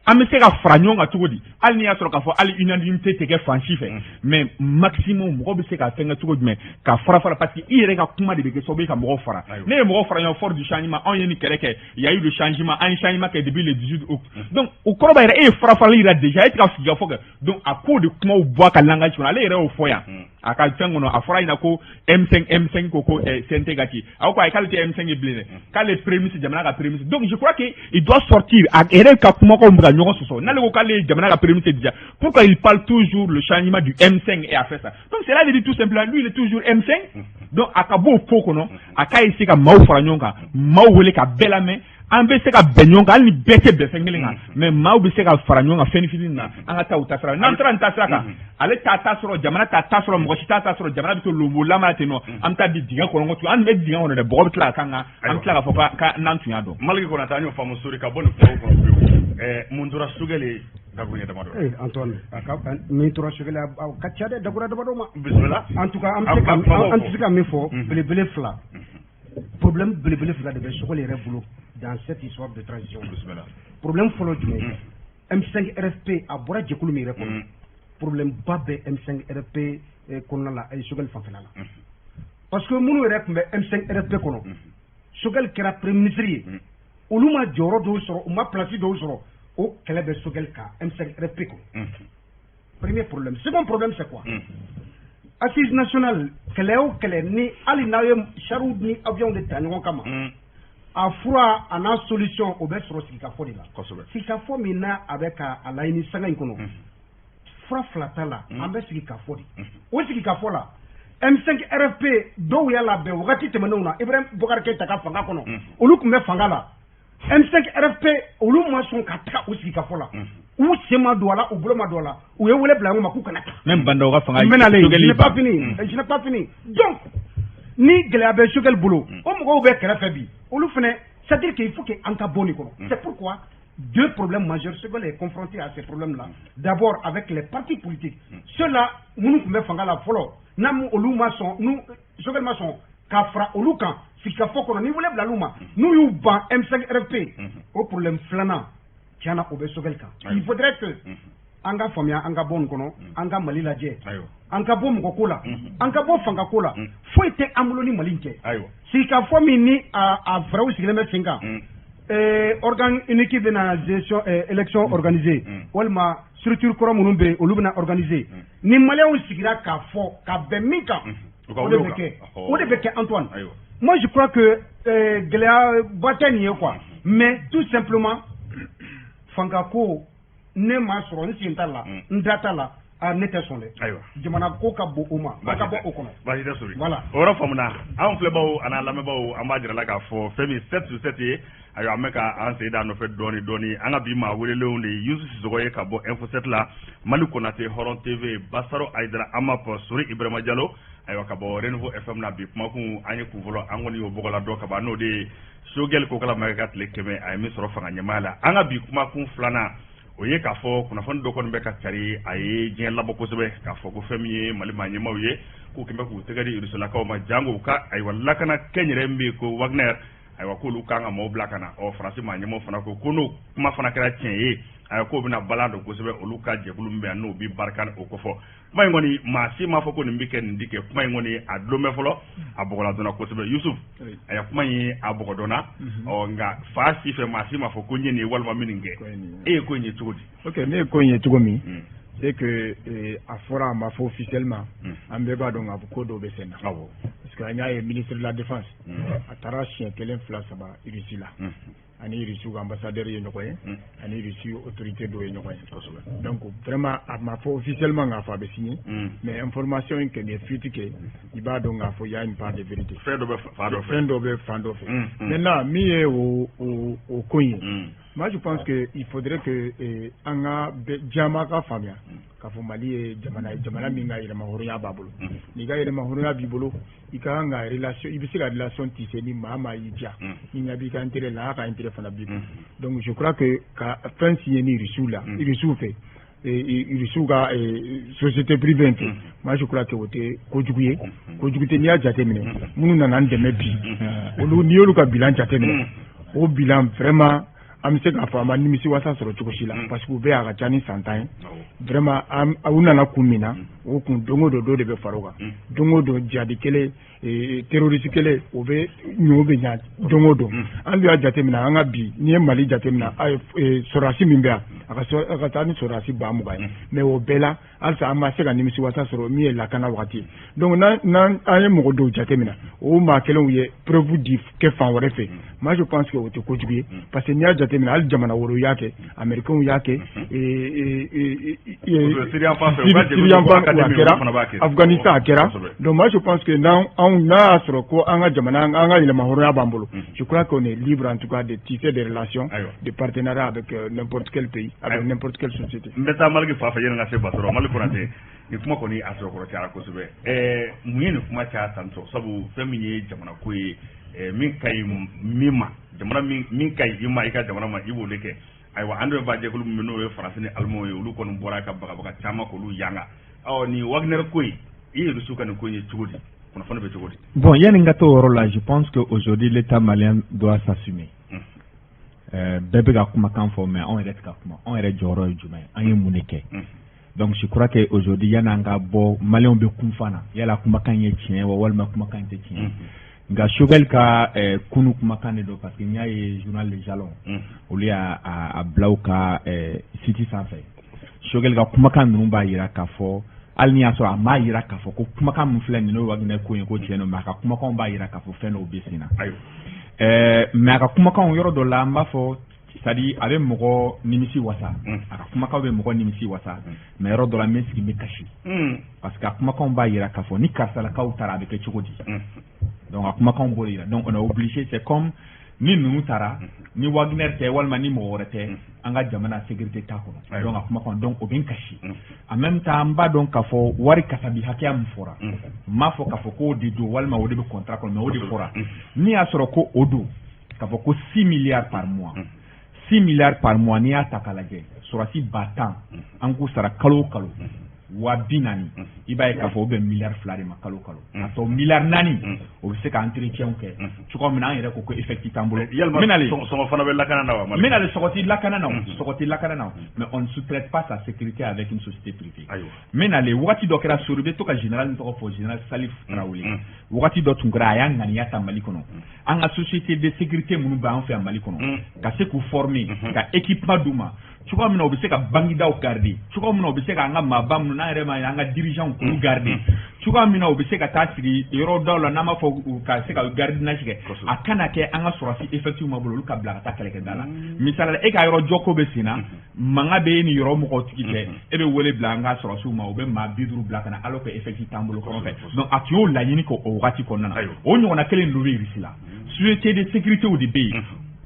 an bɛ se ka fara ɲɔgɔn kan cogo di? Hali n'i y'a sɔrɔ k'a fɔ hali unanimité tɛ kɛ fan si fɛ, mais maximum mɔgɔ bɛ se ka fɛn kɛ cogo jumɛn ka fara fara? Parce que i yɛrɛ ka kuma de bɛ kɛ sababu ye ka mɔgɔw fara. Ne ye mɔgɔw fara ɲɔgɔn, force du changement, anw ye nin kɛlɛ kɛ, il y a eu le changement, an ye changement kɛ depuis le 18 août. Donc o kɔrɔ b'a yɛrɛ e ye fara farali yira déjà, e tɛ ka sigikafɔ kɛ. Donc a k'o de kumaw bɔ a ka langage kɔnɔ. Ale yɛrɛ y'o fɔ yan a ka fɛn kɔnɔ, a fɔra ɲɛna ko M5, M5 ko CNT ka ci, a ko ayi, k'ale tɛ M5 ye bilen dɛ, k'ale ye premier ministre, jamana ka premier ministre. Donc je crois que il doit sortir. A yɛrɛ ka kumakanw bɛ ka ɲɔgɔn sɔsɔ. N'ale ko k'ale ye jamana ka premier ministre déjà, pourquoi il parle toujours le changement du M5 et a fait ça? Donc cela veut dire tout simplement, lui, il est toujours M5. Donc a ka bɔ o ko kɔnɔ, a k'a essayer ka maaw fara ɲɔgɔn kan, maaw wele ka bɛɛ lamɛn. An bɛ se ka bɛn ɲɔgɔn kan, hali ni bɛɛ tɛ bɛn fɛn kelen kan, mais maaw bɛ se ka fara ɲɔgɔn kan fɛn fitinin na, an ka taa u ta sira. N'an taara nin taasira kan, ale t'a ta sɔrɔ, jamana t'a ta sɔrɔ, mɔgɔ si t'a ta sɔrɔ, jamana bɛ to lonbolama ten nɔ. An bɛ taa di dingɛ kɔnɔ ko an bɛ dingɛ kɔnɔ dɛ, bɔgɔ bɛ tila ka k'an kan, an bɛ tila k'a fɔ n'an tun y'a dɔn. Maliki Konate, an y'o faamu. Sori ka bɔ nin kumaw kɔnɔ pewu, mun tora Choguel ye dakuruɲɛ damadɔ? Ee Antoine, a ka min tora Choguel a ka ca dɛ, dakuruɲɛ damadɔ ma. Bisimila. En tout cas, an bɛ se ka an tɛ se ka min fɔ, belebele fila, problème belebele fila de bɛ Choguel yɛrɛ bolo dans cette histoire de transition. Bisimila. Problème fɔlɔ jumɛn ye? M5 RFP, a bɔra jɛkulu min yɛrɛ kɔnɔ, problème ba bɛ M5 RFP kɔnɔna la, Choguel fanfɛla la, parce que minnu yɛrɛ tun bɛ M5 RFP kɔnɔ, Choguel kɛra premier ministre ye, olu ma jɔyɔrɔ dɔw sɔrɔ, u ma place dɔw sɔrɔ. O kɛlɛ bɛ Choguel kan M5 RFP kɔnɔ, premier problème. Second problème, c'est quoi? Assise nationale, kɛlɛ o kɛlɛ, ni hali n'aw ye chariw ni avion de ta ɲɔgɔn kama, a fura a n'a solution, o bɛ sɔrɔ sigikafɔ de la. Sigikafɔ min n'a a bɛ ka a laɲini sanga in kɔnɔ, fura fila t'a la, an bɛ sigikafɔ de. O sigikafɔ la, M5 RFP dɔw y'a labɛn wagati tɛmɛnenw na, Ibrahim Boubacar Keïta ka fanga kɔnɔ, olu tun bɛ fanga la. M5 RFP, olu ma sɔn ka taga o sigikafɔ la, u sen ma don a la, u bolo ma don a la, u ye wele bila ɲɔgɔn ma k'u kana taa. Même Bah N'Daw ka fanga. N bɛ nalen, je n'ai pas fini, je n'ai pas fini. Donc ni gɛlɛya bɛ Choguel bolo, o mɔgɔw bɛ kɛrɛfɛ bi, olu fana, c'est à dire qu'il faut que an ka bɔ nin kɔnɔ. C'est pourquoi deux problèmes majeurs, Choguel est confronté à ces problèmes-là. D'abord avec les partis politiques, ceux-là minnu tun bɛ fanga la fɔlɔ, n'a olu ma sɔn, n'u Choguel ma sɔn ka fara olu kan sigikafɔ kɔnɔ, ni wele bila olu ma, n'u y'u ban M5 RFP, o problème filanan tiɲɛna, o bɛ Choguel kan. Il faudrait que An ka faamuya, an ka bɔ nin kɔnɔ, an ka Mali lajɛ, an ka bɔ mɔgɔ ko la, an ka bɔ fanga ko la. Foyi tɛ an bolo ni Mali cɛ. Sigikafɔ min ni a fɛɛrɛw sigilen bɛ sen kan, organe unique bɛna gestion élection organisée, walima structure kɔrɔ minnu bɛ yen, olu bɛna organiser. Ni Maliyɛnw sigira k'a fɔ ka bɛn min kan, o de bɛ kɛ, o de bɛ kɛ, Antoine. Moi, je crois que gɛlɛyaba tɛ nin ye quoi, mais tout simplement fanga ko, ne m'a sɔrɔ, n sen t'a la, n da t'a la, a ne tɛ sɔn dɛ. Jamana ko ka bon o ma, an ka bɔ o kɔnɔ. Baasi tɛ sori. Voilà. O yɔrɔ faamuna. Anw filɛbaw ani lamɛnbaaw, an b'a jira la k'a fɔ fɛn min 7 sur 7 ye. Ayiwa, an bɛ ka an sen da nɔfɛ dɔɔni dɔɔni. An ka bi maa welelenw de ye Yusu Sisɔgɔ ye ka bɔ Info 7 la, Mali Konate Hɔrɔn TV, Basaro Ayidara Amap, Sori Ibrahima Jalo, ayiwa, ka bɔ Renouveau FM na. Bi kumakun, an ye kun fɔlɔ, an kɔni y'o bɔgɔla dɔ ka ban, n'o de ye Choguel Kokala Mayiga ka tile 100, a ye min sɔrɔ fanga ɲɛmaaya la. An ka bi kumakun filanan, o ye k'a fɔ kunnafoni dɔ kɔni bɛ ka cari, a ye diɲɛ labɔ kosɛbɛ, k'a fɔ ko fɛn min ye Mali maa ɲɛmaaw ye, k'u kɛn bɛ k'u tɛgɛ di Rusilakaw ma, jango u ka ayiwa lakana kɛnyɛrɛ min bɛ yen ko Wagner, ayiwa, k'olu kan ka maaw bila ka na. Ɔ, Faransi maa ɲɛmaaw fana ko ko n'o kuma fana kɛra tiɲɛ ye, ayiwa, k'o bɛna balan don kosɛbɛ olu ka jɛkulu min bɛ yan, n'o bɛ Barkhane o kofɔ. Kuma in kɔni, maa si m'a fɔ ko nin bɛ kɛ, nin ti kɛ. Kuma in kɔni, a dulon bɛ fɔlɔ, a bɔgɔla dɔnna kosɛbɛ. Yusuf, ayiwa, kuma in a bɔgɔ dɔnna. Ɔ, nka fa si fɛ, maa si m'a fɔ ko n ye nin ye walima min nin kɛ. E ye ko in ye cogo di? Ok, ne ye ko in ye cogo min, c'est que a fɔra, a ma fɔ officiellement, an bɛɛ b'a dɔn k'a fɔ ko dɔw bɛ sen na, parce que an y'a ye ministre de la Défense, a taara siɲɛ kelen, fila, saba Russie la, ani Russie ka ambassadeur ye ɲɔgɔn ye, ani Russie autorité dɔw ye ɲɔgɔn ye. Donc vraiment, a ma fɔ officiellement k'a fɔ a bɛ signer, mais information in kɔni ye fuite kɛ, i b'a dɔn k'a fɔ y a une part de vérité. Fɛn dɔ bɛ fan dɔ fɛ. Fɛn dɔ bɛ fan dɔ fɛ. Maintenant, min ye o ko in ye, moi, je pense que il faudrait que an ka jama ka faamuya k'a fɔ Mali ye jamana ye, jamana min ka yɛrɛmahɔrɔnya b'a bolo. N'i ka yɛrɛmahɔrɔnya b'i bolo, i ka kan ka relation, i bɛ se ka relation tisser ni maa maa y'i diya, ni ɲɛ b'i ka intérêt la, a ka intérêt fana b'i kun. Donc je crois que ka fɛn signer ni Russiw la, Russiw fɛ, Russiw ka société privée in fɛ, moi, je crois que o tɛ kojugu ye, kojugu tɛ. N'i y'a jateminɛ, minnu nana an dɛmɛ bi, olu, n'i y'olu ka bilan jateminɛ, o bilan vraiment, an bɛ se k'a fɔ a ma nimisi wasa sɔrɔ cogo si la, parce que u bɛ a ka ca ni san 10 ye. Vraiment, u nana kun min na, o kun, don o don, dɔ de bɛ fara o kan. Don o don, jihadi kelen, terroriste kelen, o bɛ ɲɔ bɛ ɲa don o don. An dun y'a jateminɛ, an ka bi, n'i ye Mali jateminɛ, a ye sɔrɔdasi min bɛ yan, a ka taa ni sɔrɔdasi 20,000 ye, mais o bɛɛ la, halisa an ma se ka nimisi wasa sɔrɔ min ye lakana wagati ye. Donc n'an an ye mɔgɔ dɔw jateminɛ, o maa kelenw ye preuve di kɛ fan wɛrɛ fɛ, moi, je pense que o tɛ kojugu ye, parce que n'i y'a jateminɛ, hali jamana wɛrɛw y'a kɛ, américains y'a kɛ, Syrie a kɛra, Afghanistan a kɛra. Donc moi, je pense que n'an anw n'a y'a sɔrɔ ko an ka jamana, an ka yɛlɛmahɔrɔnya b'an bolo, je crois qu'on est libre en tout cas de tisser des relations de partenariat avec n'importe quel pays, avec n'importe quelle société. N bɛ taa Maliki fa fɛ yanni n ka se Basɔrɔ. Mali Konate, nin kuma kɔni, a sɔrɔ kɔrɔ cayara kosɛbɛ. Mun ye nin kuma caya tan tɔ? Sabu fɛn min ye jamana ko ye, min ka ɲi min ma, jamana min ka ɲi i ma, i ka jamana ma, i b'o de kɛ. Ayiwa, an dun b'a jɛkulu min n'o ye Faransi ni Alimanw ye, olu kɔni bɔra ka bagabaga caman k'olu yanga. Ɔ, nin Wagner ko in, i ye Rusiw ka nin ko in ye cogo di? Kunnafoni bɛ cogo di? Bon, yanni n ka t'o yɔrɔ la, je pense que aujourd'hui l'État malien doit s'assumer. Bɛɛ bɛ ka kumakan fɔ, mais anw yɛrɛ tɛ ka kuma. Anw yɛrɛ jɔyɔrɔ ye jumɛn ye? An ye mun de kɛ? Donc je crois que aujourd'hui, yanni an ka bɔ, Maliyɛnw bɛ kunfan na, yala kumakan ye tiɲɛ wa, walima kumakan tɛ tiɲɛ ye. Nka Choguel ka kunu kumakan de don, parce que n y'a ye journal Le Jalon, olu y'a a bila u ka site sanfɛ. Choguel ka kumakan ninnu b'a jira k'a fɔ, hali n'i y'a sɔrɔ a m'a jira k'a fɔ ko kumakan min filɛ nin, n'o ye Wagner ko ye, ko tiɲɛ don, mais a ka kumakanw b'a jira k'a fɔ fɛn dɔw bɛ sen na. Mais a ka kumakanw, yɔrɔ dɔ la, n b'a fɔ, c'est à dire a bɛ mɔgɔ nimisi wasa, a ka kumakanw bɛ mɔgɔ nimisi wasa, mais yɔrɔ dɔ la, n bɛ sigi, n bɛ kasi, parce que a kumakanw b'a jira k'a fɔ ni karisalakaw taara, a bɛ kɛ cogo di? Donc a kumakanw b'o de jira. Donc on est obligé, c'est comme ni ninnu taara, ni Wagner tɛ walima ni mɔgɔ wɛrɛ tɛ, an ka jamana sécurité t'a kɔnɔ. Donc a kumakan, donc o bɛ n kasi. En même temps, n b'a dɔn k'a fɔ wari kasabi hakɛya min fɔra, n m'a fɔ k'a fɔ k'o de don walima o de bɛ contrat kɔnɔ, mais o de fɔra. N'i y'a sɔrɔ ko o don, k'a fɔ ko 6 milliards par mois, 6 milliards par mois, n'i y'a ta k'a lajɛ, sɔrɔdasi 10 000, an k'u sara kalo o kalo. 40,000 i b'a ye k'a fɔ o bɛ 2 milliards de ma kalo kalo a tɔ 4 milliards o bɛ se ka entretien kɛ cogo min na an yɛrɛ ko effectif t'an bolo. Yalima sɔngɔ fana bɛ lakana na wa? N bɛna le sɔngɔ tɛ lakana na o sɔngɔ tɛ lakana na o mais on ne sous-traite pas sa sécurité avec une société privée. N bɛna le wagati dɔ kɛra Sori bɛ to ka général tɔgɔ fɔ général Salif Traoré wagati dɔ tun kɛra a y'a ŋaniya ta Mali kɔnɔ an ka société de sécurité minnu b'an fɛ yan Mali kɔnɔ ka se k'u former ka équipement d'u ma cogo min na u bɛ se ka bangidaw garder cogo min na u bɛ se k'an ka maaba minnu n'an yɛrɛ ma ye an ka dirigeants k'olu garder cogo min na u bɛ se ka taa sigi yɔrɔ daw la n'an b'a fɔ ka se ka gardiennage kɛ a kana kɛ an ka sɔrɔdasi effectif ma bolo olu ka bila ka taa kɛlɛkɛda la misali la e ka yɔrɔ jɔ ko bɛ sen na mankan bɛ e ni yɔrɔ mɔgɔw tigi cɛ e bɛ wele bila an ka sɔrɔdasiw ma u bɛ maa 50 bila ka na alors que effectif t'an bolo kɔrɔfɛ donc a tun y'o laɲini kɛ o wagati kɔnɔna na o ɲɔgɔnna kelen dɔ bɛ Russie la société de sécurité de bɛ yen.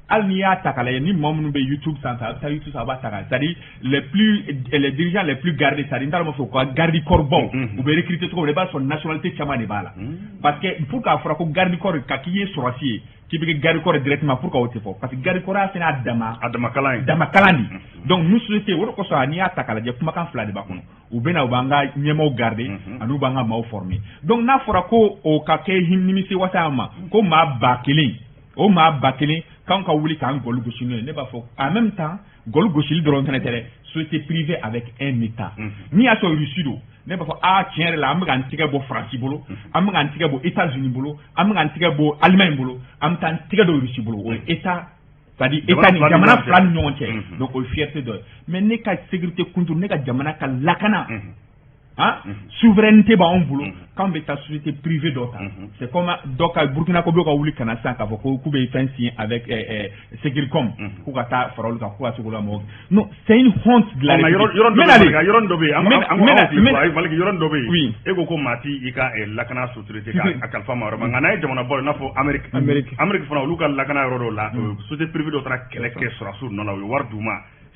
Hali n'i y'a ta k'a lajɛ ni maa minnu bɛ YouTube sanfɛ a bɛ taa YouTube sanfɛ a b'a ta k'a c'est à dire les dirigeants les plus gardés c'est à dire n t'a dɔn b'a fɔ u ka garde corps baw u bɛ recruter cogo min na i b'a sɔrɔ nationalité caman de b'a la parce que pour k'a fɔra ko garde corps ka k'i ye sɔrɔdasi ye k'i bɛ kɛ garde corps directement pour que o tɛ fɔ parce que garde corps y'a fɛnɛ a dama a dama kalan ye dama kalan de donc nous société o de kosɔn n'i y'a ta k'a lajɛ kumakan fila de b'a kɔnɔ u bɛ na u b'an ka ɲɛmaaw garder ani u b'an ka maaw former donc n'a fɔra ko o ka kɛ nimisi wasa ma ko maa 1000 o maa 1000 k'anw ka wuli k'an gɔli gosi n'o ye ne b'a fɔ en même temps gɔli gosili dɔrɔn fɛnɛ tɛ dɛ société privée avec un état n'i y'a sɔrɔ Russie don ne b'a fɔ aa tiɲɛ yɛrɛ la an bɛ k'an tigɛ bɔ Faransi bolo an bɛ k'an tigɛ bɔ États-Unis bolo an bɛ k'an tigɛ bɔ Allemagne bolo an bɛ taa an tigɛ don Russie bolo o ye état c'est à dire état ni jamana fila ni ɲɔgɔn cɛ donc o ye fierté dɔ ye mais ne ka sécurité kunturu ne ka jamana ka lakana hein souveraineté b'anw bolo k'an bɛ taa société privée dɔ ta c'est comme dɔ ka Burkina ko bɛ ka wuli ka na sisan k'a fɔ ko k'u bɛ fɛn signer avec Securicom k'u ka taa fara olu kan k'u ka se k'olu ka mɔgɔw non c'est une honte de la République. Yɔrɔ dɔ bɛ yen an yɔrɔ dɔ bɛ yen e ko ko maa t'i ka lakana sécurité k'a kalifa maa wɛrɛ ma nka n'a ye jamana bɔ i n'a fɔ Amérique fana olu ka lakana yɔrɔ dɔw la société privée dɔ taara kɛlɛ kɛ sɔrɔdasiw nɔ la u ye wari d'u ma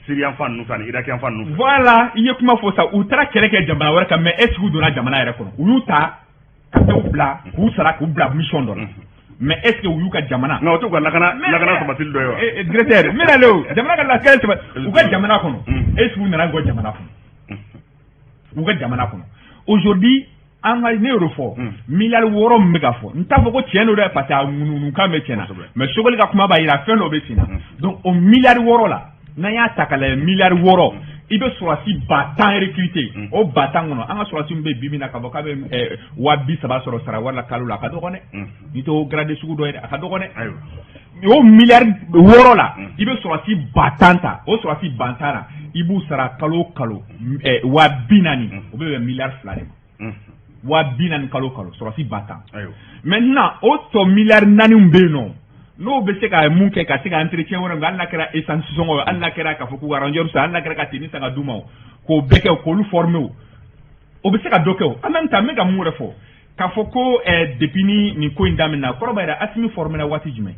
Syrie fan ninnu fɛ ani Irak fan ninnu fɛ. Voilà i ye kuma fɔ sa u taara kɛlɛ kɛ jamana wɛrɛ kan mais est ce que u donna jamana yɛrɛ kɔnɔ u y'u ta ka taa u bila k'u sara k'u bila mission dɔ la mais est ce que u y'u ka jamana. Nka o t'u ka lakana sabatili dɔ ye wa. Directeur n bɛna le o jamana ka lakana sabati u ka jamana kɔnɔ est ce que u nana bɔ jamana kɔnɔ u ka jamana kɔnɔ aujourd'hui an ka ne y'o de fɔ 6 milliards min bɛ ka fɔ n t'a fɔ ko tiɲɛ don dɛ parce que a ŋunuŋunukan bɛ tiɲɛ na mais Sogoli ka kuma b'a jira fɛn dɔ bɛ sen na donc o 6 milliards la. N'an y'a ta k'a lajɛ 6 milliards i bɛ sɔrɔdasi 10,000 recruter o 10,000 kɔnɔ an ka sɔrɔdasi min bɛ bi min na k'a fɔ k'a bɛ 30,000 sɔrɔ sara wari la kalo la a ka dɔgɔn dɛ n'i t'o grade sugu dɔ ye dɛ a ka dɔgɔn dɛ o 6 milliards la i bɛ sɔrɔdasi 10,000 ta o sɔrɔdasi 10,000 la i b'u sara kalo o kalo 40,000 o bɛ bɛn 2 milliards de ma 40,000 kalo o kalo sɔrɔdasi 10,000 maintenant o tɔ 4 milliards bɛ yen nɔ n'o bɛ se ka mun kɛ ka se ka entretien wɛrɛ kɛ hali n'a kɛra essence sɔngɔ ye hali n'a kɛra k'a fɔ k'u ka rangeur san hali n'a kɛra ka tenue san ka d'u ma o k'o bɛɛ kɛ k'olu former o bɛ se ka dɔ kɛ o en même temps n bɛ ka mun wɛrɛ fɔ k'a fɔ ko depuis ni nin ko in daminɛna kɔrɔ b'a jira Assimi formé na waati jumɛn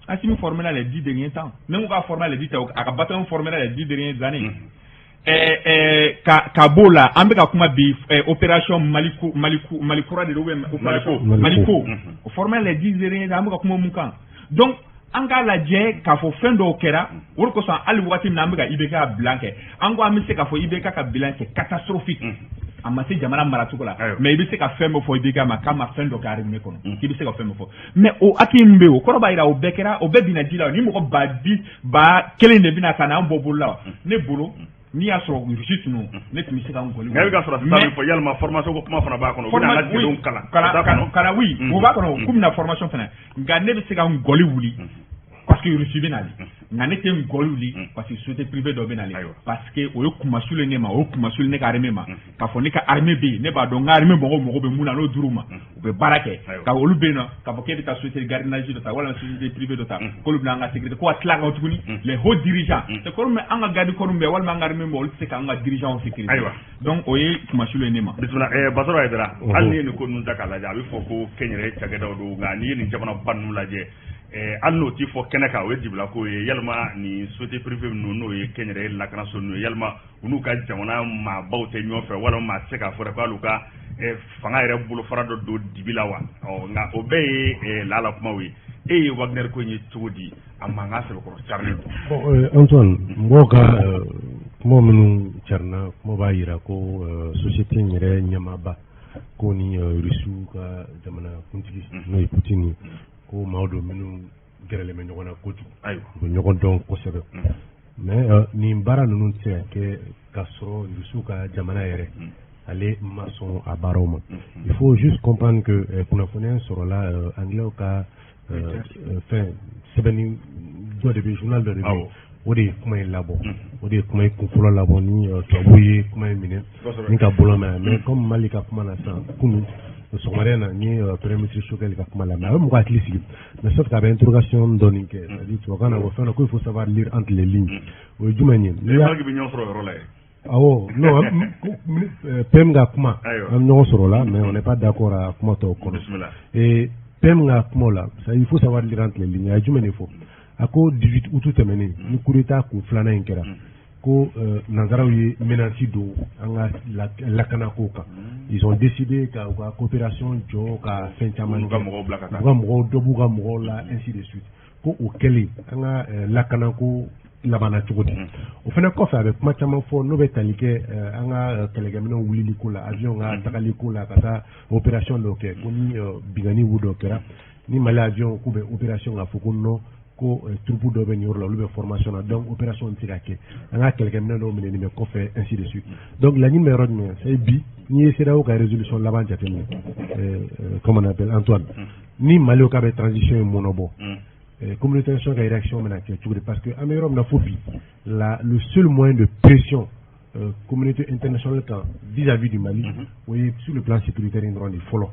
Assimi formé na les 10 derniers temps ne ko k'a formé les 10 a ka bataillon formé na les 10 dernières années ka b'o la an bɛ ka kuma bi opération Maliko Maliko Mali kura de don ou bien opération Maliko o formé les 10 derniers an bɛ ka kuma mun kan donc an k'a lajɛ k'a fɔ fɛn dɔw kɛra o de kosɔn hali waati min na an bɛ ka IBK bilan kɛ an ko an bɛ se k'a fɔ IBK ka bilan c'est catastrophique a ma se jamana maracogo la mais i bɛ se ka fɛn bɛɛ fɔ IBK ma k'a ma fɛn dɔ kɛ armée kɔnɔ k'i bɛ se ka fɛn bɛɛ fɔ mais o acquis min bɛ yen o kɔrɔ b'a jira o bɛɛ kɛra o bɛɛ binna ji la ni mɔgɔ 10,000 de bɛna ka na an bɔ bolo la ne bolo n'i y'a sɔrɔ Russie tun don ne tun bɛ se ka n gɔli. Nka e bɛ ka sɔrɔ sisan min fɔ yalima formation ko kuma fana b'a kɔnɔ u bɛna an ka jeliw kalan. Kalan oui o b'a kɔnɔ k'u bɛna formation fana nka ne bɛ se ka n gɔli wuli parce que Russie bɛ nalen nka ne tɛ n gɔli wuli parce que société privée dɔ bɛ nalen parce que o ye kumasuli ne ma o ye kumasuli ne ka armée ma k'a fɔ ne ka armée bɛ yen ne b'a dɔn n ka armée mɔgɔw mago bɛ mun na n'o dir'u ma u bɛ baara kɛ ka olu bɛ yen nɔ k'a fɔ k'e bɛ taa société gardiennage dɔ ta walima société privée dɔ ta k'olu bɛna an ka sécurité ko ka tila kan tuguni les hauts dirigeants c'est comme an ka garde corps bɛ walima an ka armée bɛ olu tɛ se k'an ka dirigeants sécuriser donc o ye kumasuli ye ne ma. Bisimila Basɔrɔ Hayidara hali n'i ye nin ko ninnu ta k'a lajɛ a bɛ fɔ ko kɛnyɛrɛye cakɛdaw don nka n'i ye nin jamanaba ninnu lajɛ hali n'o ti fɔ kɛnɛ kan o ye jibila ko ye yalima nin société privée ninnu n'o ye kɛnyɛrɛye lakanaso ninnu ye yalima u n'u ka jamana maabaw tɛ ɲɔgɔn fɛ walima maa tɛ se k'a fɔ dɛ k'ale ka fanga yɛrɛ bolofara dɔ don dibi la wa nka o bɛɛ ye laala kumaw ye e ye Wagner ko in ye cogo di a mankan sɛbɛkɔrɔ carilen don. Bon Antoine mɔgɔw ka Kuma minnu carina, kuma b'a yira ko société in yɛrɛ ɲɛmaaba ko ni Rusiw ka jamana kuntigi, n'o ye Poutine ye, ko maaw don minnu gɛrɛlen bɛ ɲɔgɔn na kojugu, u bɛ ɲɔgɔn dɔn kosɛbɛ. Mais nin baara ninnu tɛ se ka kɛ ka sɔrɔ Rusiw ka jamana yɛrɛ ale ma sɔn a baaraw ma. Il faut juste comprendre que kunnafoniya sɔrɔla anglais ka fɛn sɛbɛnni dɔ de bɛ, journal dɔ de bɛ, o de ye kuma in labɔ, o de ye kuma in kunfɔlɔ labɔ, ni tubabuw ye kuma in minɛ ni ka bolo mɛn. Mais comme Mali ka kuma na sisan, kunun sɔgɔmada in na, n ye premier ministre Choguel ka kuma lamɛn, a bɛ mɔgɔ hakili sigi, mais sauf que a bɛ interrogation dɔɔni kɛ, c'est à dire tubabukan na o fɛn dɔ ko il faut savoir lire entre les lignes. O ye jumɛn ye? N'i y'a bɛ ɲɔgɔn sɔrɔ o yɔrɔ la yen. Awɔ, non, PM ka kuma, an bɛ ɲɔgɔn sɔrɔ o la, mais on n'est pas d'accord a kuma tɔw kɔnɔ. Et PM ka kuma la, il faut savoir lire entre les lignes. A ye jumɛn de fɔ? A ko 18 août tɛmɛnen, ni coup d'état kun filanan in kɛra, ko nanzaraw ye menace don an ka lakanako kan. Ils ont décidé ka u ka coopération jɔ, ka fɛn caman kɛ, u ka mɔgɔw bila ka taa, u ka mɔgɔw dɔ b'u ka mɔgɔw la, ainsi de suite. Ko o kɛlen, an ka lakanako labanna cogo di? O fana kɔfɛ, a bɛ kuma caman fɔ n'o bɛ tali kɛ an ka kɛlɛkɛminɛnw wulili ko la, avion ka tagali ko la, ka taa opération dɔw kɛ, ko ni binkanni wu dɔ kɛra, ni Mali avion k'u bɛ opération, k'a fɔ ko non, ko troupe dɔ bɛ nin yɔrɔ la, olu bɛ formation na, donc opération tɛ se ka kɛ, an ka kɛlɛkɛminɛn dɔw minɛni bɛ kɔfɛ, ainsi de suite. Donc laɲini bɛ yɔrɔ jumɛn? C'est bi, n'i ye CEDEAO ka résolution laban jateminɛ, comment on appelle, Antoine, ni Mali ka bɛ transition in mɔnɔbɔ, communauté internationale ka réaction bɛna kɛ cogo di? Parce que an bɛ yɔrɔ min na fo bi la, le seul moyen de pression communauté internationale kan vis-à-vis du Mali, o ye sur le plan sécuritaire in dɔrɔn de fɔlɔ.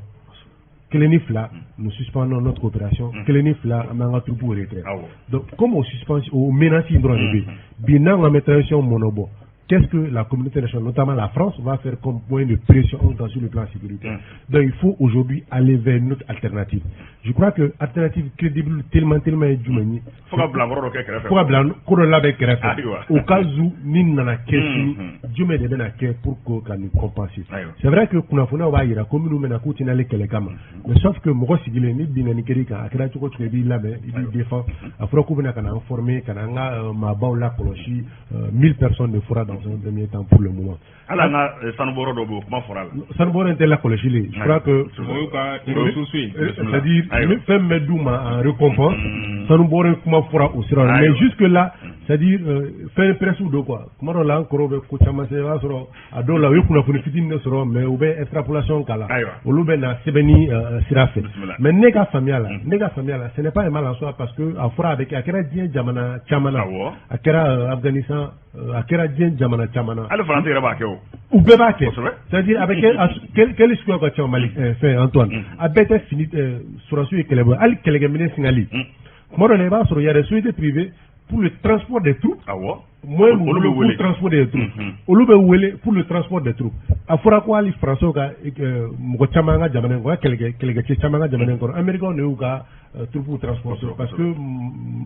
Kelen ni fila, nous suspendons notre coopération. Kelen ni fila, an b'an ka troupe retrait. Donc comme o suspension, o menace in dɔrɔn de bɛ yen bi, n'an ko an bɛ transition mɔnɔbɔ, qu'est-ce que la communauté internationale, notamment la France, va faire comme moyen de pression sur le plan sécuritaire? Donc il faut aujourd'hui aller vers une autre alternative. Je crois que alternative crédible tellement tellement ye jumɛn ye? Fo ka bila kɔrɔ dɔ kɛ kɛrɛfɛ. Fo ka bila ko dɔ labɛn kɛrɛfɛ. Au cas où ni nana kɛ sini, jumɛn de bɛna kɛ pour que ka nin compenser? C'est vrai que kunnafoniyaw b'a jira ko minnu bɛna k'u tɛna ale kɛlɛ kama, mais sauf que mɔgɔ sigilen ni binkanni kɛr'i kan, a kɛra cogo cogo, i b'i labɛn, i b'i défend. A fɔra k'u bɛna ka na an former, ka na an ka maabaw lakɔlɔsi, 1000 personnes de fɔra dans un premier temps pour le moment. Hali an ka sanubɔyɔrɔ dɔ bɛ yen, o kuma fɔra a la. Sanubɔyɔrɔ in tɛ lakɔlɔsili, je crois que o y'u ka ressource ye. C'est-à-dire fɛn min bɛ d'u ma en récompense, sanubɔyɔrɔ in kuma fɔra o sira la, mais jusque là, c'est-à-dire fɛn presse don quoi. Kuma dɔw la, an kɔrɔw bɛ ko caman se, i b'a sɔrɔ a dɔw la u ye kunnafoni fitinin de sɔrɔ, mais u bɛ extrapolation k'a la, olu bɛ na sɛbɛnni sira fɛ. Mais ne ka faamuya la, ne ka faamuya la, ce n'est pas un mal en soi, parce que a fɔra a bɛ kɛ, a kɛra diɲɛ jamana caman na, a kɛra Afghanistan, a kɛra diɲɛ jamana caman na. Hali Faransi yɛrɛ b'a kɛ o. U bɛɛ b'a kɛ, c'est-à-dire a bɛ kɛ kɛli suguya ka ca Mali fɛn, Antoine, a bɛɛ tɛ fini sɔrɔsiw ye kɛlɛbolo, hali kɛlɛkɛminɛn singali. Kuma dɔ la, i b'a sɔrɔ y a des sociétés privées pour le transport des troupes. Moyen b'u bolo pour le transport des troupes. Olu bɛ wele pour le transport des troupes. A fɔra ko hali Français ka mɔgɔ caman ka jamana in kɔnɔ, kɛlɛkɛcɛ caman ka jamana in kɔnɔ, Américains de y'u ka troupes transporter, parce que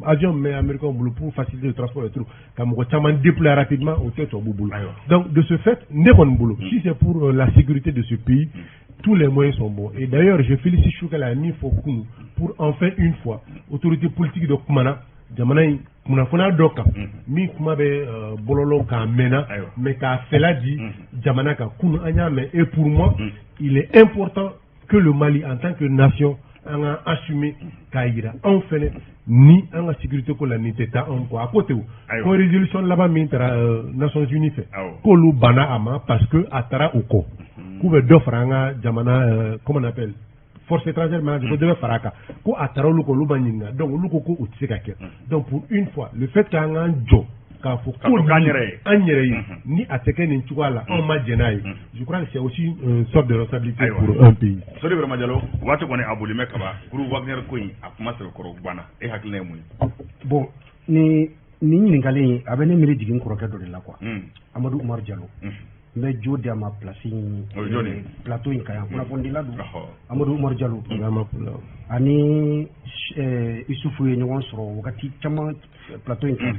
avion min bɛ Américains bolo pour faciliter le transport des troupes, ka mɔgɔ caman déployer rapidement, o tɛ tubabu bolo. Donc de ce fait, ne kɔni bolo, si c'est pour la sécurité de ce pays, tous les moyens sont bons. Et d'ailleurs, je félicite Choguel, a min fɔ kunun, pour enfin une fois autorité politique dɔ kumana jamana in kunnafoniya dɔ kan, min kuma bɛ bɔlɔlɔ kan mɛnna, mais k'a fɛla di jamana kan, kunun an y'a mɛn. Et pour moi, il est important que le Mali en tant que nation, an ka assumer k'a yira anw fɛnɛ ni an ka sécurité ko la, nin tɛ taa anw kɔ. A ko ten o, ko résolution laban min taara Nations Unies fɛ, k'olu banna a ma parce que a taara u kɔ, k'u bɛ dɔ fara an ka jamana, comment on appelle, force étrangère manager, ko dɔ bɛ fara a kan, ko a taara olu kɔ, olu ma ɲininka, donc olu ko ko o tɛ se ka kɛ. Donc pour une fois, le fait k'an k'an jɔ k'a fɔ ko k'an yɛrɛ ye, an yɛrɛ ye, ni a tɛ kɛ nin cogoya la, anw ma jɛn n'a ye, je crois que c'est aussi une sorte de responsabilité pour un pays. Sori Burama Jalo, waati kɔni a boli mɛ kaba, groupe Wagner ko in, a kuma sɛbɛkɔrɔ banna, e hakilina ye mun ye? Bon, ni nin ɲininkali in, a bɛ ne miiri jigin kɔrɔkɛ dɔ de la quoi, Amadu Umaru Jalo. N bɛ jo di a ma place in, plateau in kan yan, kunnafonidila don, Amadu Umaru Jalo. Ani Isufu ye ɲɔgɔn sɔrɔ wagati caman plateau in kan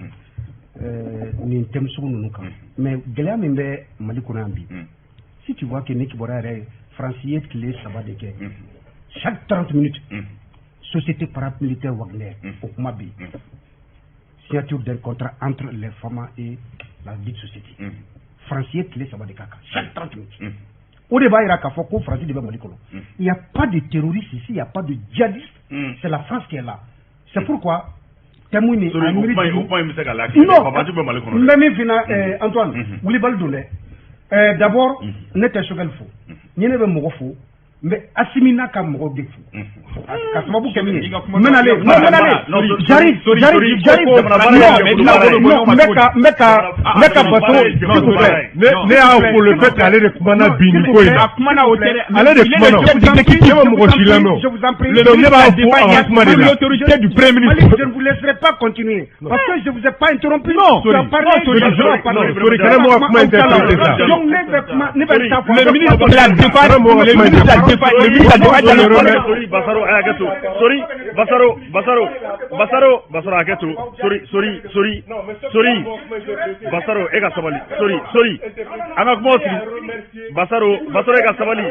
nin thème sugu ninnu kan. Mais gɛlɛya min bɛ Mali kɔnɔ yan bi, si tu vois que ne kibaruya yɛrɛ, Faransi ye tile 3 de kɛ, chaque 30 minutes, société paramilitaire Wagner, o kuma bɛ yen, signature d'un contrat entre les FAMA et la dite société. Faransi ye tile 3 de k'a kan, chaque 30 minutes. O de b'a jira k'a fɔ ko Faransi de bɛ Mali kɔnɔ. Il y a pas de terroriste ici, il y a pas de djihadiste, c'est la France qui est là. C'est pourquoi thème in a miiri o kuma in bɛ se ka latigɛ. Banbaanciw bɛ Mali kɔnɔ. N bɛ min f'i ɲɛna, Antoine, wulibali don dɛ. D'abord, ne tɛ Choguel fo, ni ne bɛ mɔgɔ fo, n bɛ Assimi n'a ka mɔgɔw de fo ka sababu kɛ min ye, n bɛ nalen, n bɛ nalen, j'arrive, j'arrive, j'arrive, non, n bɛ ka bato, s'il vous plaît. Ne y'a fo le fait qu'ale de kumana bi nin ko in na. A kumana o tɛ dɛ. Ale de kumana. Ne ma mɔgɔ si lamɛn. Je vous en prie. Donc ne b'a fo a ka kuma de la. L'autorité du Premier ministre. Je ne vous laisserai pas continuer parce que je vous ai pas interrompu. Non, tu as parlé, sorry, kana mɔgɔ kuma interpréter ça. Donc ne bɛ kuma, ne bɛ taa fɔ. Le ministre de la Défense, le ministre de la Défense, le ministre de la Défense. Sori, Basaro, a hakɛ to. Sori, Basaro, Basaro, Basaro, Basaro, hakɛ to. Sori, Sori, Sori, Sori, Basaro, e ka sabali. Sori, Sori, an ka kumaw sigi. Basaro, Basaro, e ka sabali.